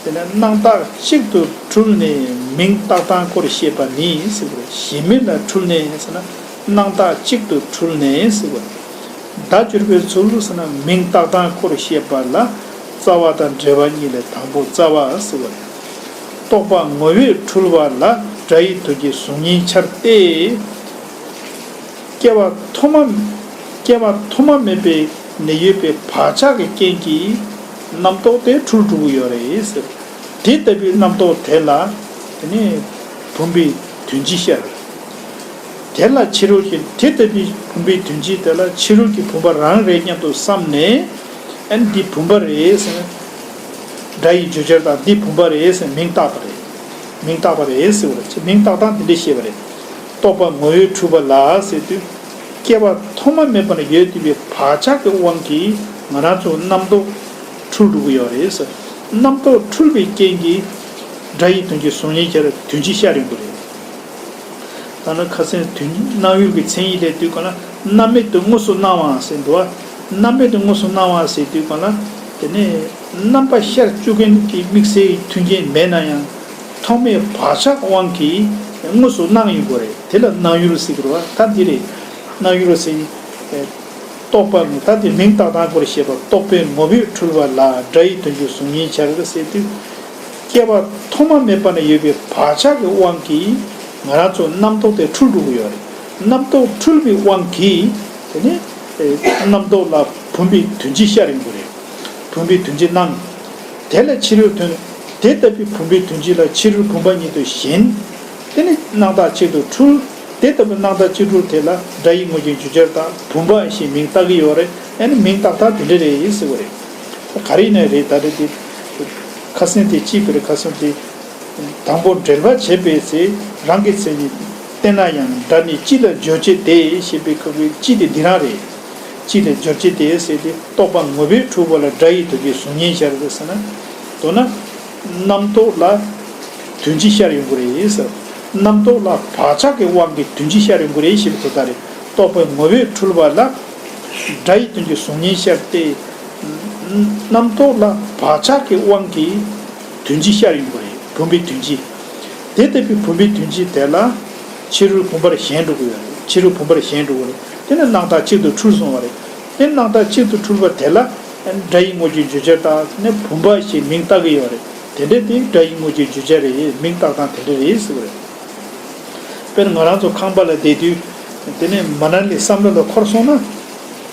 དེ་ནས་སྣང་བཏགས་གཅིག་ཏུ་འཁྲུལ་ནས་མིང་བཏགས་སྟངས་སྐོར་བཤད་པ་ནི་ཟེར་བ་རེད། གཞི་མེད་ལ་འཁྲུལ་ནས་ཟེར་ན་སྣང་བཏགས་གཅིག་ཏུ་འཁྲུལ་ནས་ཟེར་བ་རེད། བརྡ་སྦྱོར་བའི་ཚུལ་ཟེར་ན་མིང་བཏགས་སྟངས་སྐོར་བཤད་པ་ལ་རྩ་བ་དང་འབྲེལ་བ་གཉིས་ལས་དང་པོ་རྩ་བ་ཟེར་བ་རེད། རྟོག་པ་ངོ་བོས་འཁྲུལ་བ་ལ་སྒྲ་ཡི་དོན་གྱི་གཟུགས་བརྙན་འཆར་ཏེ། སྐྱེ་བ་ཐོག་མ། སྐྱེ་བ་ཐོག་མ་མེད་པའི་ནས་ཡོད་པའི་བག་ཆགས་ཀྱི་རྐྱེན་གྱིས་རྣམ་རྟོག་དེ་འཁྲུལ་འགྲོ་གི་ཡོད་རེད་ཟེར། དེ་ལྟ་བུའི་རྣམ་རྟོག་དེ་ལ་དེ་ནི་བུམ་པའི་དོན་སྤྱི་ཤར། དེ་ལ་ཕྱི་རོལ་གྱི་དེ་ལྟ་བུའི་བུམ་པའི་དོན་སྤྱི་དེ་ལ་ཕྱི་རོལ་གྱི་བུམ་པ་རང་རེད་སྙམ་དུ་བསམ་ནས། ཨ་ནི་འདི་བུམ་པ་རེད་ཟེར། སྒྲ་ཡི་བརྗོད་བྱར་དང་འདི་བུམ་པ་རེད་ཟེར་མིང་བཏགས་པ་རེད། མིང་བཏགས་པ་རེད་ཟེར་བ་རེད། མིང་བཏགས་སྟངས་དེ་འདྲ་བཤད་པ་རེད། རྟོག་པ་ངོ་བོས་འཁྲུལ་པ་ལ་ཟེར་དུས། སྐྱེ་བ་ཐོག་མ་མེད་པ་ནས་ཡོད་བསྡད་པའི་བག་ཆགས་ཀྱི་དབང་གིས་ང་རང་ཚོ་རྣམ་རྟོག་འཁྲུལ་འགྲོ་གི་ཡོད་རེད་ཟེར། རྣམ་རྟོག་འཁྲུལ་པའི་རྐྱེན་གྱིས་སྒྲ་ཡི་དོན་གྱི་གཟུགས་བརྙན་འཆར་དོན་སྤྱི་ཤར་ཡོང་གི་རེད། ད་ནི་ཁ་སང་དོན་སྣང་ཡུལ་གྱི་མཚན་ཉིད་ལས་དུས་གང་ལ་རྣམ་མེད་དུ་དངོས་སུ་སྣང་བ་ཟེར་འདུག་བ། རྣམ་མེད་དུ་དངོས་སུ་སྣང་བ་ཟེར་དུས་གང་ལ་དེ་ནས་རྣམ་པ་ཤར་བཅུག་མཁན་གྱི་དམིགས་བསལ་གྱི་མཐུན་རྐྱེན་མེད་ན་ཡང་ཐོག་མའི་བག་ཆགས་དབང་གིས་དངོས་སུ་སྣང་ཡོང་གི་རེད། དེ་ལ་སྣང་ཡུལ་ཟེར་གི་རེད་བ། ད་འདི་རེད། སྣང་ཡུལ་ཟེར། རྟོག་པ་ད་དེ་མིང་བཏགས་སྟངས་སྐོར་བཤད་པ། རྟོག་པའི་ངོ་བོས་འཁྲུལ་བ་ལ་སྒྲ་ཡི་དོན་གྱི་གཟུགས་བརྙན་འཆར་ཟེར་དུས། སྐྱེ་བ་ཐོག་མ་མེད་པ་ནས་ཡོད་པའི་བག་ཆགས་ཀྱི་དབང་གིས་ང་རང་ཚོ་རྣམ་རྟོག་དེ་འཁྲུལ་འགྲོ་གི་ཡོད་རེད། རྣམ་རྟོག་འཁྲུལ་པའི་དབང་གིས་དེ་ནི་རྣམ་རྟོག་ལ་བུམ་པའི་དོན་སྤྱི་ཤར་ཡོང་གི་རེད། བུམ་པའི་དོན་སྤྱི་སྣང་། དེ་ལ་ཕྱི་རོལ་དོན། དེ་ལྟ་བུའི་བུམ་པའི་དོན་སྤྱི་ལ་ཕྱི་རོལ་བུམ་པ་ཉིད་དུ་ཞེན། དེ་ནི་སྣང་བཏགས་གཅིག་ཏུ་འཁྲུལ། དེ་ལྟ་བུའི་སྣང་བཏགས་གཅིག་འཁྲུལ་དེ་ལ་སྒྲ་ཡི་དངོས་ཀྱི་བརྗོད་བྱར་དང་བུམ་པ་ཞེས་མིང་བཏགས་ཀྱི་ཡོད་རེད། ཨ་ནི་མིང་བཏགས་སྟངས་དེ་འདྲ་རེད་ཟེར་བ་རེད། ག་རེ་ཡིན་ན་རེད། ད་རེད་དེ། ཁ་སང་དེ་གཅིག་པ་རེད། ཁ་སང་དེ། དང་པོ་འགྲེལ་པ་བྱེད་པའི་ཚེ་རང་གི་མཚན་ཉིད་བསྟན་ན་ཡང་། སྒྲ་ནི་སྤྱི་ལ་སྦྱོར་བྱེད་དེ་ཞེས་པའི་སྐབས་ཀྱི་སྤྱི་དེ་འདི་རང་རེད། སྤྱི་ལ་སྦྱོར་བྱེད་དེ་ཟེར་ཏེ་རྟོག་པ་ངོ་བོས་འཁྲུལ་པ་ལ་སྒྲ་ཡི་དོན་གྱི་གཟུགས་བརྙན་ཤར་ཟེར་ན། མདོར་ན། རྣམ་རྟོག་ལ་དོན་སྤྱི་ཤར་ཡོང་གི་རེད་ཟེར། རྣམ་རྟོག་ལ་བག་ཆགས་ཀྱི་དབང་གིས་དོན་སྤྱི་ཤར་ཡོང་གི་རེད་ཞེས་པའི་དོན་དག་རེད། རྟོག་པའི་ངོ་བོས་འཁྲུལ་པ་ལ་སྒྲ་ཡི་དོན་གྱི་གཟུགས་བརྙན་ཤར་ཏེ། རྣམ་རྟོག་ལ་བག་ཆགས་ཀྱི་དབང་གིས་དོན་སྤྱི་ཤར་ཡོང་གི་རེད། བུམ་པའི་དོན་སྤྱི། དེ་ལྟ་བུའི་བུམ་པའི་དོན་སྤྱི་དེ་ལ་ཕྱི་རོལ་བུམ་པར་ཞེན་འགྲོ་གི་ཡོད་རེད། ཕྱི་རོལ་བུམ་པར་ཞེན་འགྲོ་གི་རེད། དེ་ནི་སྣང་བཏགས་གཅིག་ཏུ་འཁྲུལ་སོང་བ་རེད། དེ་སྣང་བཏགས་གཅིག་ཏུ་འཁྲུལ་པ་དེ་ལ་སྒྲ་ཡི་དངོས་ཀྱི་བརྗོད་བྱར་བཏགས་ནས་བུམ་པ་ཞེས་མིང་བཏགས་ཀྱི་ཡོད་རེད། དེ་འདྲ་དེ་སྒྲ་ཡི་དངོས་ཀྱི་བརྗོད་བྱ་རེད། མིང་བཏགས་སྟངས་དེ་འདྲ་རེད་ཟེར་བ་རེད། དཔེར་ན་ང་རང་ཚོ་ཁང་པ་ལ་བསྡད་དུས། དེ་ནས་མ་ན་ལི་བསམ་བློ་ལ་འཁོར་སོང་ན།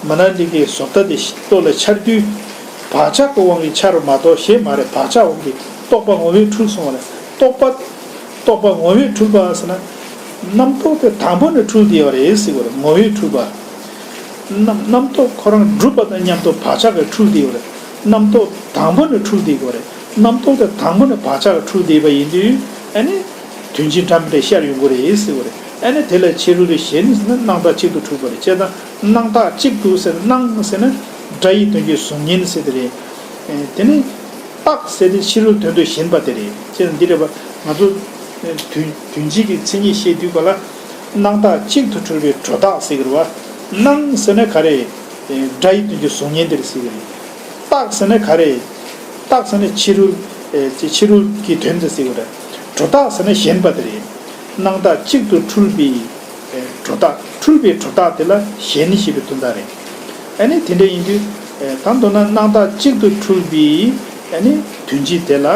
མ་ན་ལི་གི་བཟོ་ལྟ་དེ་བློ་ལ་འཆར་དུས། བག་ཆགས་ཀྱི་དབང་གིས་འཆར་བ་མ་གཏོགས་གཞན་མ་རེད། བག་ཆགས་དབང་གིས་རྟོག་པ་ངོ་བོས་འཁྲུལ་སོང་བ་རེད། རྟོག་པ། རྟོག་པ་ངོ་བོས་འཁྲུལ་པ་ཟེར་ན། རྣམ་རྟོག་དེ་དང་པོ་ནས་འཁྲུལ་བསྡད་ཡོད་རེད་ཟེར་བ་རེད། ངོ་བོས་འཁྲུལ་པ། རྣམ་རྣམ་རྟོག་ཁོ་རང་གྲུབ་པ་དང་མཉམ་དུ་བག་ཆགས་ཀྱིས་འཁྲུལ་བསྡད་ཡོད་རེད། རྣམ་རྟོག་དང་པོ་ནས་འཁྲུལ་བསྡད་ཡོད་རེད། རྣམ་རྟོག་དེ་དང་པོ་ནས་བག་ཆགས་ཀྱིས་འཁྲུལ་བསྡད་པ་ཡིན་དུས། ཨ་ནི། དོན་སྤྱི་འདྲ་མི་འདྲ་ཤར་ཡོང་གི་རེད་ཟེར་བ་རེད། ཨ་ནི་དེ་ལ་ཕྱི་རོལ་ལ་ཞེན་ཟེར་ན་སྣང་བཏགས་གཅིག་ཏུ་འཁྲུལ་པ་རེད། བྱས་ཙང་སྣང་བཏགས་གཅིག་ཏུ་ཟེར། སྣང་ཟེར་ན་སྒྲ་ཡི་དོན་གྱི་གཟུགས་བརྙན་ཟེར་དེ་རེད། ཨེ། དེ་ནི་བཏགས་ཟེར་དེ་ཕྱི་རོལ་དོན་དུ་ཞེན་པ་དེ་རེད། བྱས་ཙང་འདི་རེད་པ། ང་ཚོ་དོན་དོན་སྤྱི་གི་མཚན་ཉིད་བཤད་དུས་ག་ལ། སྣང་བཏགས་གཅིག་ཏུ་འཁྲུལ་པའི་སྒྲོ་བཏགས་ཟེར་གི་རེད་པ། སྣང་ཟེར་ན་ག་རེ། སྒྲ་ཡི་དོན་གྱི་གཟུགས་བརྙན་དེ་རེད་ཟེར་གི་རེད། བཏགས་ཟེར་ན་ག་རེ། བཏགས་ཟེར་ན་ཕྱི་རོལ། ཨེ། ཕྱི་རོལ་གྱི་དོན་དེ་ཟེར་གི་རེད། སྒྲོ་བཏགས་ཟེར་ན་ཞེན་པ་དེ་རེད། སྣང་བཏགས་གཅིག་ཏུ་འཁྲུལ་པའི། ཨེ། སྒྲོ་བཏགས། འཁྲུལ་པའི་སྒྲོ་བཏགས་དེ་ལ་ཞེན་ཞེས་པའི་དོན་དག་རེད། ཨ་ནི་དེ་འདྲ་ཡིན་དུས། ཨེ། ད་མདོར་ན་སྣང་བཏགས་གཅིག་ཏུ་འཁྲུལ་པའི། ཨ་ནི་དོན་སྤྱི་དེ་ལ།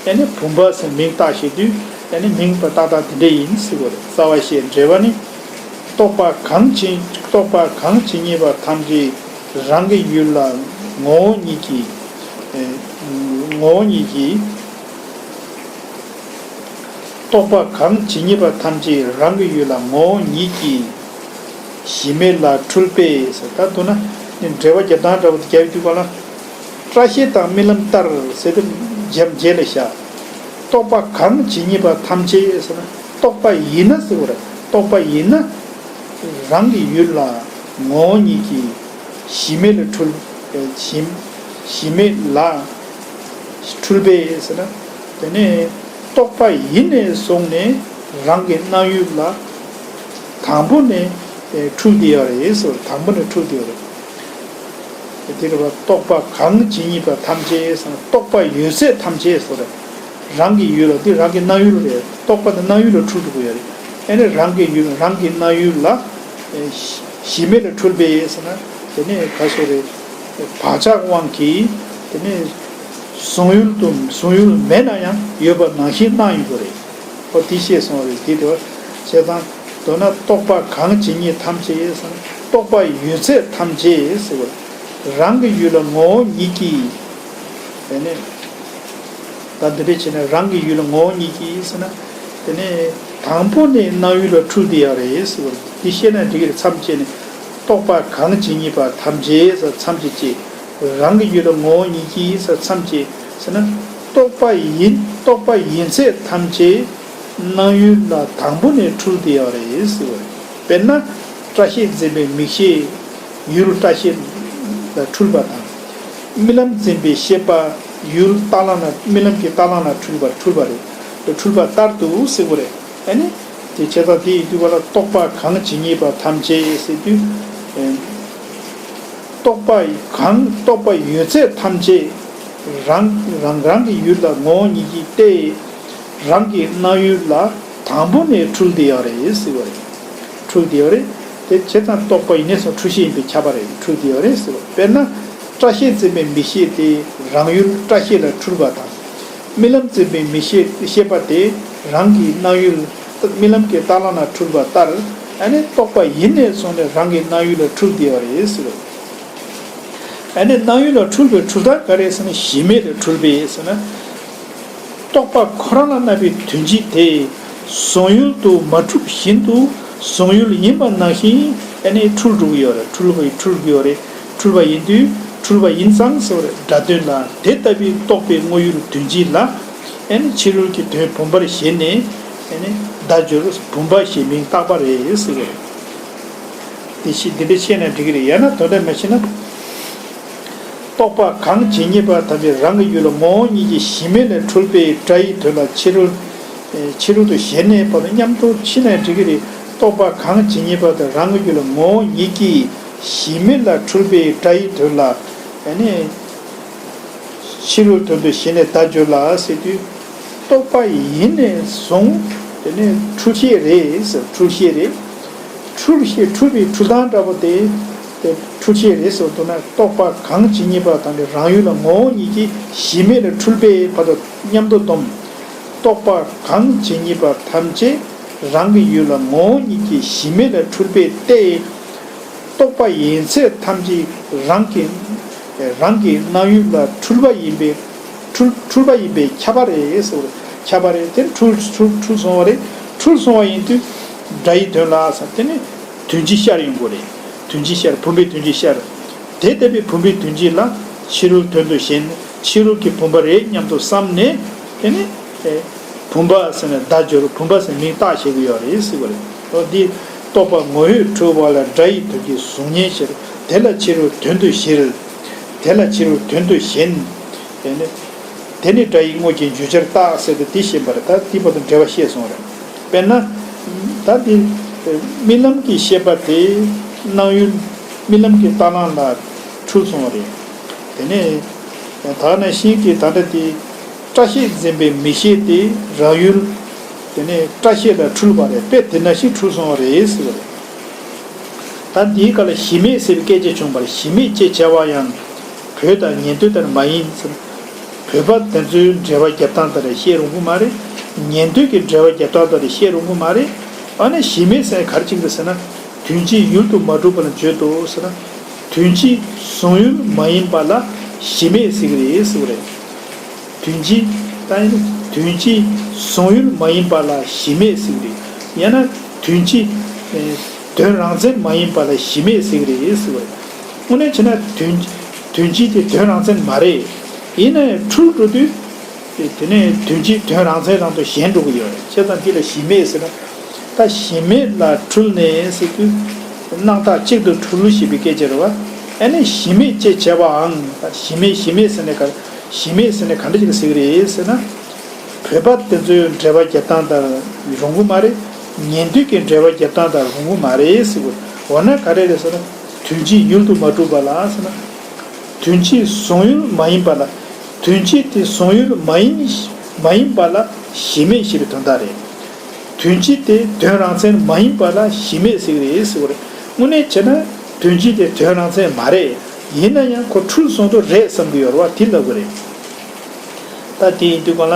ཨ་ནི་བུམ་པ་ཟེར་མིང་བཏགས་བྱེད་དུས། ཨ་ནི་མིང་པ་བཏགས་སྟངས་དེ་འདྲ་ཡིན་ཟེར་བ་རེད། རྩ་བ་བཤད། འགྲེལ་པ་ནི། རྟོག་པ་གང་ཇི། རྟོག་པ་གང་ཇི་སྙེད་པ་ཐམས་ཅད་རང་གི་ཡུལ་ལ་ངོ་བོ་ཉིད་ཀྱིས། ཨེ། ངོ་བོ་ཉིད་ཀྱིས། རྟོག་པ་གང་ཇི་སྙེད་པ་ཐམས་ཅད་རང་གི་ཡུལ་ལ་ངོ་བོ་ཉིད་ཀྱིས་གཞི་མེད་ལ་འཁྲུལ་པས་ཟེར། ད་མདོར་ན་ནི་འགྲེལ་པ་རྒྱབ་སྟངས་འདྲ་བོ་དེ་རྒྱབ་ཡོད་དུས་ག་ལ། སྐྲ་ཤད་དང་རྨི་ལམ་ལྟར་ཟེར་དུས་རྒྱབ་རྗེས་ལ་བཞག། རྟོག་པ་གང་ཇི་སྙེད་པ་ཐམས་ཅད་ཟེར་ན། རྟོག་པ་ཡིན་ན་ཟེར་བ་རེད། རྟོག་པ་ཡིན་ན་རང་གི་ཡུལ་ལ་ངོ་བོ་ཉིད་ཀྱིས་གཞི་མེད་ལ་འཁྲུལ། གཞི། གཞི་མེད་ལ་འཁྲུལ་པས་ཟེར་ན། དེ་ནས་རྟོག་པ་ཡིན་ནས་བཟུང་ནས་རང་གི་སྣང་ཡུལ་ལ་དང་པོ་ནས་འཁྲུལ་བསྡད་ཡོད་རེད་ཟེར། དང་པོ་ནས་འཁྲུལ་བསྡད་ཡོད་རེད། དེ་རེད་པ། རྟོག་པ་གང་ཇི་སྙེད་པ་ཐམས་ཅད་ཟེར་ན། རྟོག་པ་ཡོད་ཚད་ཐམས་ཅད་ཟེར་རེད། རང་གི་ཡུལ་ལ། འདི་རང་གི་སྣང་ཡུལ་རེད། རྟོག་པ་དེ་སྣང་ཡུལ་ལ་འཁྲུལ་འགྲོ་གི་ཡོད་རེད། ཨ་ནི་རང་གི་ཡུལ། རང་གི་སྣང་ཡུལ་ལ། ཨེ། གཞི་མེད་ལ་འཁྲུལ་པས་ཟེར་ན། དེ་ནས་ག་སོ་རེད། བག་ཆགས་དབང་གིས་དེ་ནས་གཟུང་ཡུལ་དུ། གཟུང་ཡུལ་མེད་ན་ཡང་ཡོད་པ་ནང་བཞིན་སྣང་ཡོང་གི་རེད། ཨོ། དེ་ཤེས་སོང་བ་རེད། དེ་དེ་བ། བྱས་ཙང་མདོར་ན་རྟོག་པ་གང་ཇི་སྙེད་ཐམས་ཅད་ཟེར་ན། རྟོག་པ་ཡོད་ཚད་ཐམས་ཅད་ཟེར་བ། རང་གི་ཡུལ་ལ་ངོ་བོ་ཉིད་ཀྱིས། དེ་ནས་ད་འདི་འདྲ་བྱས་ན་རང་གི་ཡུལ་ལ་ངོ་བོ་ཉིད་ཀྱིས་ཟེར་ན། དེ་ནས་དང་པོ་ནས་སྣང་ཡུལ་ལ་འཁྲུལ་བསྡད་ཡོད་རེད་ཟེར་བ། འདི་ཤེས་ན་འགྲིག་གི་རེད། མཚམས་བཅད་ནས། རྟོག་པ་གང་ཇི་སྙེད་པ་ཐམས་ཅད་ཟེར་མཚམས་བཅད་བཅད། རང་གི་ཡུལ་ལ་ངོ་བོ་ཉིད་ཀྱིས་ཟེར་མཚམས་བཅད་ཟེར་ན། རྟོག་པ་ཡིན། རྟོག་པ་ཡིན་ཚད་ཐམས་ཅད་སྣང་ཡུལ་ལ་དང་པོ་ནས་འཁྲུལ་བསྡད་ཡོད་རེད་ཟེར་བ་རེད། དཔེར་ན། སྐྲ་ཤད་འཛིན་པའི་མིག་ཤེས་ཡུལ་སྐྲ་ཤད་ལ་འཁྲུལ་པ་དང་། རྨི་ལམ་འཛིན་པའི་ཤེས་པ་ཡུལ་རྟ་གླང་ལ། རྨི་ལམ་གྱི་རྟ་གླང་ལ་འཁྲུལ་པ། འཁྲུལ་པ་རེད། འཁྲུལ་པ་ལྟར་དུ་ཟེར་བ་རེད། ཨ་ནི། དེ་བྱས་ཙང་དེ་ཡིན་དུས་ག་ལ། རྟོག་པ་གང་ཇི་སྙེད་པ་ཐམས་ཅད་ཟེར་དུས། ཨེ། རྟོག་པ་གང་། རྟོག་པ་ཡོད་ཚད་ཐམས་ཅད་རང་རང་རང་གི་ཡུལ་ལ་ངོ་བོ་ཉིད་ཀྱིས་ཏེ། རང་གི་སྣང་ཡུལ་ལ་དང་པོ་ནས་འཁྲུལ་བསྡད་ཡོད་རེད་ཟེར་བ་རེད། འཁྲུལ་བསྡད་ཡོད་རེད། དེ་བྱས་ཙང་རྟོག་པ་ཡིན་ནས་སོང་འཁྲུལ་ཤེས་ཡིན་པས་ཁྱབ་པ་རེད། འཁྲུལ་བསྡད་ཡོད་རེད་ཟེར་བ། དཔེར་ན། སྐྲ་ཤད་འཛིན་པའི་མིག་ཤེས་དེ་རང་ཡུལ་སྐྲ་ཤད་ལ་འཁྲུལ་པ་དང་། རྨི་ལམ་འཛིན་པའི་མིག་ཤེས། ཤེས་པ་དེ་རང་གི་སྣང་ཡུལ་རྨི་ལམ་གྱི་རྟ་གླང་ལ་འཁྲུལ་པ་ལྟར། ཨ་ནི་རྟོག་པ་ཡིན་ནས་བཟུང་ནས་རང་གི་སྣང་ཡུལ་ལ་འཁྲུལ་བསྡད་ཡོད་རེད་ཟེར། ཨ་ནི་སྣང་ཡུལ་ལ་འཁྲུལ་པའི་འཁྲུལ་སྟངས་ག་རེ་ཟེར་ན། གཞི་མེད་ལ་འཁྲུལ་པས་ཟེར་ན། རྟོག་པ་ཁོ་རང་ལ་སྣང་བའི་དོན་སྤྱི་དེ་གཟུང་ཡུལ་དུ་མ་གྲུབ་བཞིན་དུ་གཟུང་ཡུལ་ཡིན་པ་ནང་བཞིན་ཨ་ནི་འཁྲུལ་འགྲོ་གི་ཡོད་རེད། འཁྲུལ་པ་ཡིན། འཁྲུལ་གྱི་ཡོད་རེད། འཁྲུལ་པ་ཡིན་དུས་འཁྲུལ་པ་ཡིན་ཙང་ཟེར་བ་རེད། སྒྲ་དོན་ལ། དེ་ལྟ་བུའི་རྟོག་པའི་དངོས་ཡུལ་དོན་སྤྱི་ལ་ཨ་ནི་ཕྱི་རོལ་གྱི་དོན་བུམ་པར་ཞེན་ནས་ཨ་ནི་བརྡ་སྦྱོར་བུམ་པ་ཞེས་མིང་བཏགས་པ་རེད་ཟེར་བ་རེད། དེ་ཤེས། འདི་འདྲ་ཤེས་ན་འགྲིག་གི་རེད། ཡང་ན་དོན་དག་མ་ཤེས་ན། རྟོག་པ་གང་ཇི་སྙེད་པ་ཐམས་ཅད་རང་གི་ཡུལ་ལ་ངོ་བོ་ཉིད་ཀྱིས་གཞི་མེད་ལ་འཁྲུལ་པའི་སྒྲ་ཡི་དོན་ལ་ཕྱི་རོལ། ཨེ། ཕྱི་རོལ་དུ་ཞེན་ནས་བར་དུ་མཉམ་དུ་ཕྱིན་ན་འགྲིག་གི་རེད། རྟོག་པ་གང་ཇི་སྙེད་པ་དེ་རང་གི་ཡུལ་ལ་ངོ་བོ་ཉིད་ཀྱིས་གཞི་མེད་ལ་འཁྲུལ་པའི་སྒྲ་ཡི་དོན་ལ། ཨ་ནི། ཕྱི་རོལ་དོན་དུ་ཞེན་ནས་བརྡ་སྦྱོར་ལ་ཟེར་དུས། རྟོག་པ་ཡིན་ནས་བཟུང་དེ་ནས་འཁྲུལ་ཤེས་རེད་ཟེར། འཁྲུལ་ཤེས་རེད། འཁྲུལ་ཤེས། འཁྲུལ་པའི་འཁྲུལ་སྟངས་འདྲ་པོ་དེ། དེ་འཁྲུལ་ཤེས་རེད་ཟེར་བ་དུ་ན། རྟོག་པ་གང་ཇི་སྙེད་པ་དང་ནི་རང་ཡུལ་ལ་ངོ་བོ་ཉིད་ཀྱིས་གཞི་མེད་ལ་འཁྲུལ་པའི་བར་དུ་མཉམ་དུ་སྡོམ། རྟོག་པ་གང་ཇི་སྙེད་པ་ཐམས་ཅད་ རང་གི་ཡུལ་ལ་ངོ་བོ་ཉིད་ཀྱིས་གཞི་མེད་ལ་འཁྲུལ་པས་ཏེ། རྟོག་པ་ཡིན་ཚད་ཐམས་ཅད་རང་གི་རང་གི་སྣང་ཡུལ་ལ་འཁྲུལ་པ་ཡིན་པས་འཁྲུལ་འཁྲུལ་པ་ཡིན་པས་ཁྱབ་པ་རེད་ཟེར་བ་རེད། ཁྱབ་པ་རེད། དེ་འཁྲུལ་འཁྲུལ་འཁྲུལ་སོང་བ་རེད། འཁྲུལ་སོང་བ་ཡིན་དུས་སྒྲ་ཡི་དོན་ལ་ཟེར། དེ་ནི་དོན་སྤྱི་ཤར་ཡོང་གི་རེད། དོན་སྤྱི་ཤར། བུམ་པའི་དོན་སྤྱི་ཤར། དེ་ལྟ་བུའི་བུམ་པའི་དོན་སྤྱི་ལ་ཕྱི་རོལ་དོན་དུ་ཞེན། ཕྱི་རོལ་གྱི་བུམ་པ་རེད་སྙམ་དུ་བསམས་ནས། དེ་ནི་ཨེ་བུམ་པ་ཟེར་ནས་བརྡ་སྦྱོར། བུམ་པ་ཟེར་མིང་བཏགས་བྱེད་ཀྱི་ཡོད་རེད་ཟེར་བ་རེད། འོ་འདི་རྟོག་པ་ངོ་བོས་འཁྲུལ་བ་ལ་སྒྲ་ཡི་དོན་གྱིས་གཟུགས་བརྙན་ཤར། དེ་ལ་ཕྱི་རོལ་དོན་དུ་ཞེན། དེ་ལ་ཕྱི་རོལ་དོན་དུ་ཞེན། དེ་ནི་དེ་ནི་སྒྲ་ཡི་དངོས་ཀྱི་བརྗོད་བྱར་བཏགས་ཟེར་ཏེ་འདི་བཤད་པ་རེད། ད་འདི་བར་དུ་འགྲེལ་བ་བཤད་སོང་རེད། དཔེར་ན། ད་འདི་རྨི་ལམ་གྱི་ཤེས་པ་དེ་སྣང་ཡུལ། རྨི་ལམ་གྱི་རྟ་གླང་ལ་འཁྲུལ་སོང་བ་རེད། དེ་ནས་ད་ག་ནང་བཞིན་གྱི་ད་ལྟ་དེ་སྐྲ་ཤད་འཛིན་པའི་མིག་ཤེས་དེ་རང་ཡུལ། དེ་ནས་སྐྲ་ཤད་ལ་འཁྲུལ་པ་རེད། དཔེ་དེ་ནང་བཞིན་འཁྲུལ་སོང་བ་རེད་ཟེར་བ་རེད། ད་འདིའི་སྐབས་ལ་གཞི་མེད་ཟེར་བའི་སྐད་ཆ་བྱུང་བར། གཞི་མེད་ཅེས་བྱ་བ་ཡང་བོད་དང་ཉན་ཐོས་ལྟར་མ་ཡིན་ཟེར། བོད་པ་དེ་ཚོའི་འགྲེལ་པ་རྒྱབ་སྟངས་ལྟར་བཤད་རུང་གི་མ་རེད། ཉན་ཐོས་ཀྱི་འགྲེལ་པ་རྒྱབ་སྟངས་ལྟར་བཤད་རུང་གི་མ་རེད། ཨ་ནི་གཞི་མེད་ཟེར་ག་རེ་བྱེད་ཀྱི་ཟེར་ན། དོན་སྤྱི་ཡུལ་དུ་མ་གྲུབ་པ་ལ་བརྗོད་དོ་ཟེར་ན། དོན་སྤྱི་གཟུང་ཡུལ་མ་ཡིན་པ་ལ་གཞི་མེད་ཟེར་གྱི་རེད་ཟེར་བ་རེད། དོན་སྤྱི། ད་ཡིན་ན་དོན་སྤྱི་གཟུང་ཡུལ་མ་ཡིན་པ་ལ་གཞི་མེད་ཟེར་གྱི་རེད། ཡང་ན་དོན་སྤྱི། ཨེ་དོན་རང་མཚན་མ་ཡིན་པ་ལ་གཞི་མེད་ཟེར་གྱི་རེད་ཟེར་བ་རེད། དངོས་གནས་བྱས་ན་དོན་དོན་སྤྱི་དེ་དོན་རང་མཚན་མ་རེད། ཡིན་ན་ཡང་འཁྲུལ་འགྲོ་དུས། དེ་ནས་དོན་སྤྱི་དོན་རང་མཚན་རང་དུ་ཞེན་འགྲོ་གི་ཡོད་རེད། བྱས་ཙང་འདི་ལ་གཞི་མེད་ཟེར་ན། ད་གཞི་མེད་ལ་འཁྲུལ་ནས་ཟེར་དུས། སྣང་བཏགས་གཅིག་ཏུ་འཁྲུལ་ཞེས་པའི་སྐད་ཆ་རེད་བ། ཨ་ནི་གཞི་མེད་ཅེས་བྱ་བའང་། ད་གཞི་མེད་གཞི་མེད་ཟེར་ནས་ག་གཞི་མེད་ཟེར་ནས་ག་འདྲ་ཞིག་ལ་ཟེར་གི་རེད་ཟེར་ན། བོད་པ་དེ་ཚོའི་འགྲེལ་པ་རྒྱབ་སྟངས་ལྟར་རུང་གི་མ་རེད། ཉན་ཐོས་ཀྱི་འགྲེལ་པ་རྒྱབ་སྟངས་ལྟར་རུང་གི་མ་རེད་ཟེར་གི། འོ་ན་ག་རེ་རེད་ཟེར་ན། དོན་སྤྱི་ཡུལ་དུ་མ་གྲུབ་པ་ལ་ཟེར་ན། དོན་སྤྱི་གཟུང་ཡུལ་མ་ཡིན་པ་ལ། དོན་སྤྱི་དེ་གཟུང་ཡུལ་མ་ཡིན། མ་ཡིན་པ་ལ་གཞི་མེད་ཞེས་པའི་དོན་དག་རེད། དོན་སྤྱི་དེ་དོན་རང་མཚན་མ་ཡིན་པ་ལ་གཞི་མེད་ཟེར་གི་རེད་ཟེར་བ་རེད། དངོས་གནས་བྱས་ན་དོན་སྤྱི་དེ་དོན་རང་མཚན་མ་རེད། ཡིན་ན་ཡང་ཁོ་འཁྲུལ་སོང་དུས་རེད་བསམ་གི་ཡོད་རེད་བ། དེ་ལབ་གི་རེད། ད་དེ་ཡིན་དུས་གང་ལ།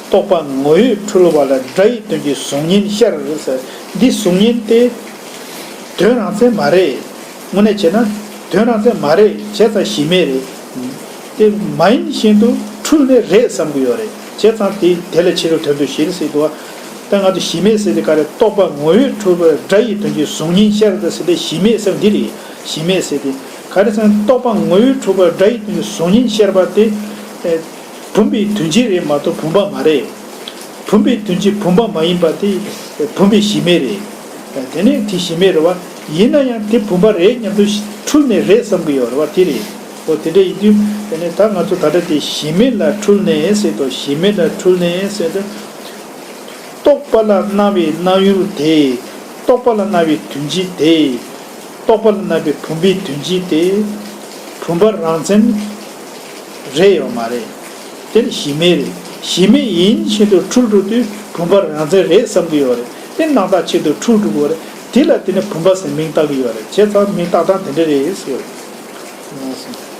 རྟོག་པ་ངོ་བོས་འཁྲུལ་བ་ལ་སྒྲ་ཡི་དོན་གྱིས་གཟུགས་བརྙན་ཤར་ཟེར། འདི་གཟུགས་བརྙན་དེ་དོན་རང་མཚན་མ་རེད། དངོས་གནས་བྱས་ན་དོན་རང་མཚན་མ་རེད། བྱས་ཙང་གཞི་མེད་རེད། དེ་མ་ཡིན་བཞིན་དུ་འཁྲུལ་ནས་རེད་བསམ་གི་ཡོད་རེད། བྱས་ཙང་དེ་དེ་ལ་ཕྱི་རོལ་དོན་དུ་ཞེན་ཟེར་འདུག་བ། ད་ང་ཚོ་གཞི་མེད་ཟེར་དེ་ག་རེ། རྟོག་པ་ངོ་བོས་འཁྲུལ་པ་སྒྲ་ཡི་དོན་གྱིས་གཟུགས་བརྙན་ཤར་ད་ཟེར་དེ་གཞི་མེད་ཟེར་འདི་རེད། གཞི་མེད་ཟེར་དེ་ག་རེ་ཟེར་ན། རྟོག་པ་ངོ་བོས་འཁྲུལ་པ་སྒྲ་ཡི་དོན་གྱིས་གཟུགས་བརྙན་ཤར་བ་དེ། ཨེ། བུམ་པའི་དོན་སྤྱི་རེད་མ་གཏོགས་བུམ་པ་མ་རེད། བུམ་པའི་དོན་སྤྱི་བུམ་པ་མ་ཡིན་པ་དེ་བུམ་པའི་གཞི་མེད་རེད། དེ་ནས་དེ་གཞི་མེད་རེད་བ། ཡིན་ན་ཡང་དེ་བུམ་པ་རེད་སྙམ་དུ་འཁྲུལ་ནས་རེད་བསམ་གི་ཡོད་རེད་བ། དེ་རེད། འོ་དེ་འདྲ་ཡིན་དུས་དེ་ནས་ད་ང་ཚོ་ད་ལྟ་དེ་གཞི་མེད་ལ་འཁྲུལ་ནས་ཟེར་དོ། གཞི་མེད་ལ་འཁྲུལ་ནས་ཟེར་དོ། རྟོག་པ་ལ་སྣང་བའི་སྣང་ཡུལ་དེ། རྟོག་པ་ལ་སྣང་བའི་དོན་སྤྱི་དེ། རྟོག་པ་ལ་སྣང་བའི་བུམ་པའི་དོན་སྤྱི་དེ། བུམ་པ་རང་མཚན་རེད་ཡོད་མ་རེད། དེ་ནི་གཞི་མེད་རེད། གཞི་མེད་ཡིན་བཞིན་དུ་འཁྲུལ་འགྲོ་དུས་བུམ་པ་རང་མཚན་རེད་བསམ་གྱི་ཡོད་རེད། དེ་སྣང་བཏགས་ཆེད་དུ་འཁྲུལ་འགྲོ་གི་ཡོད་རེད། དེ་ལ་དེ་ནི་བུམ་པ་ཟེར་མིང་བཏགས་ཀྱི་ཡོད་རེད། བྱས་ཙང་མིང་བཏགས་སྟངས་དེ་འདྲ་རེད་ཟེར་གྱི་ཡོད་རེད།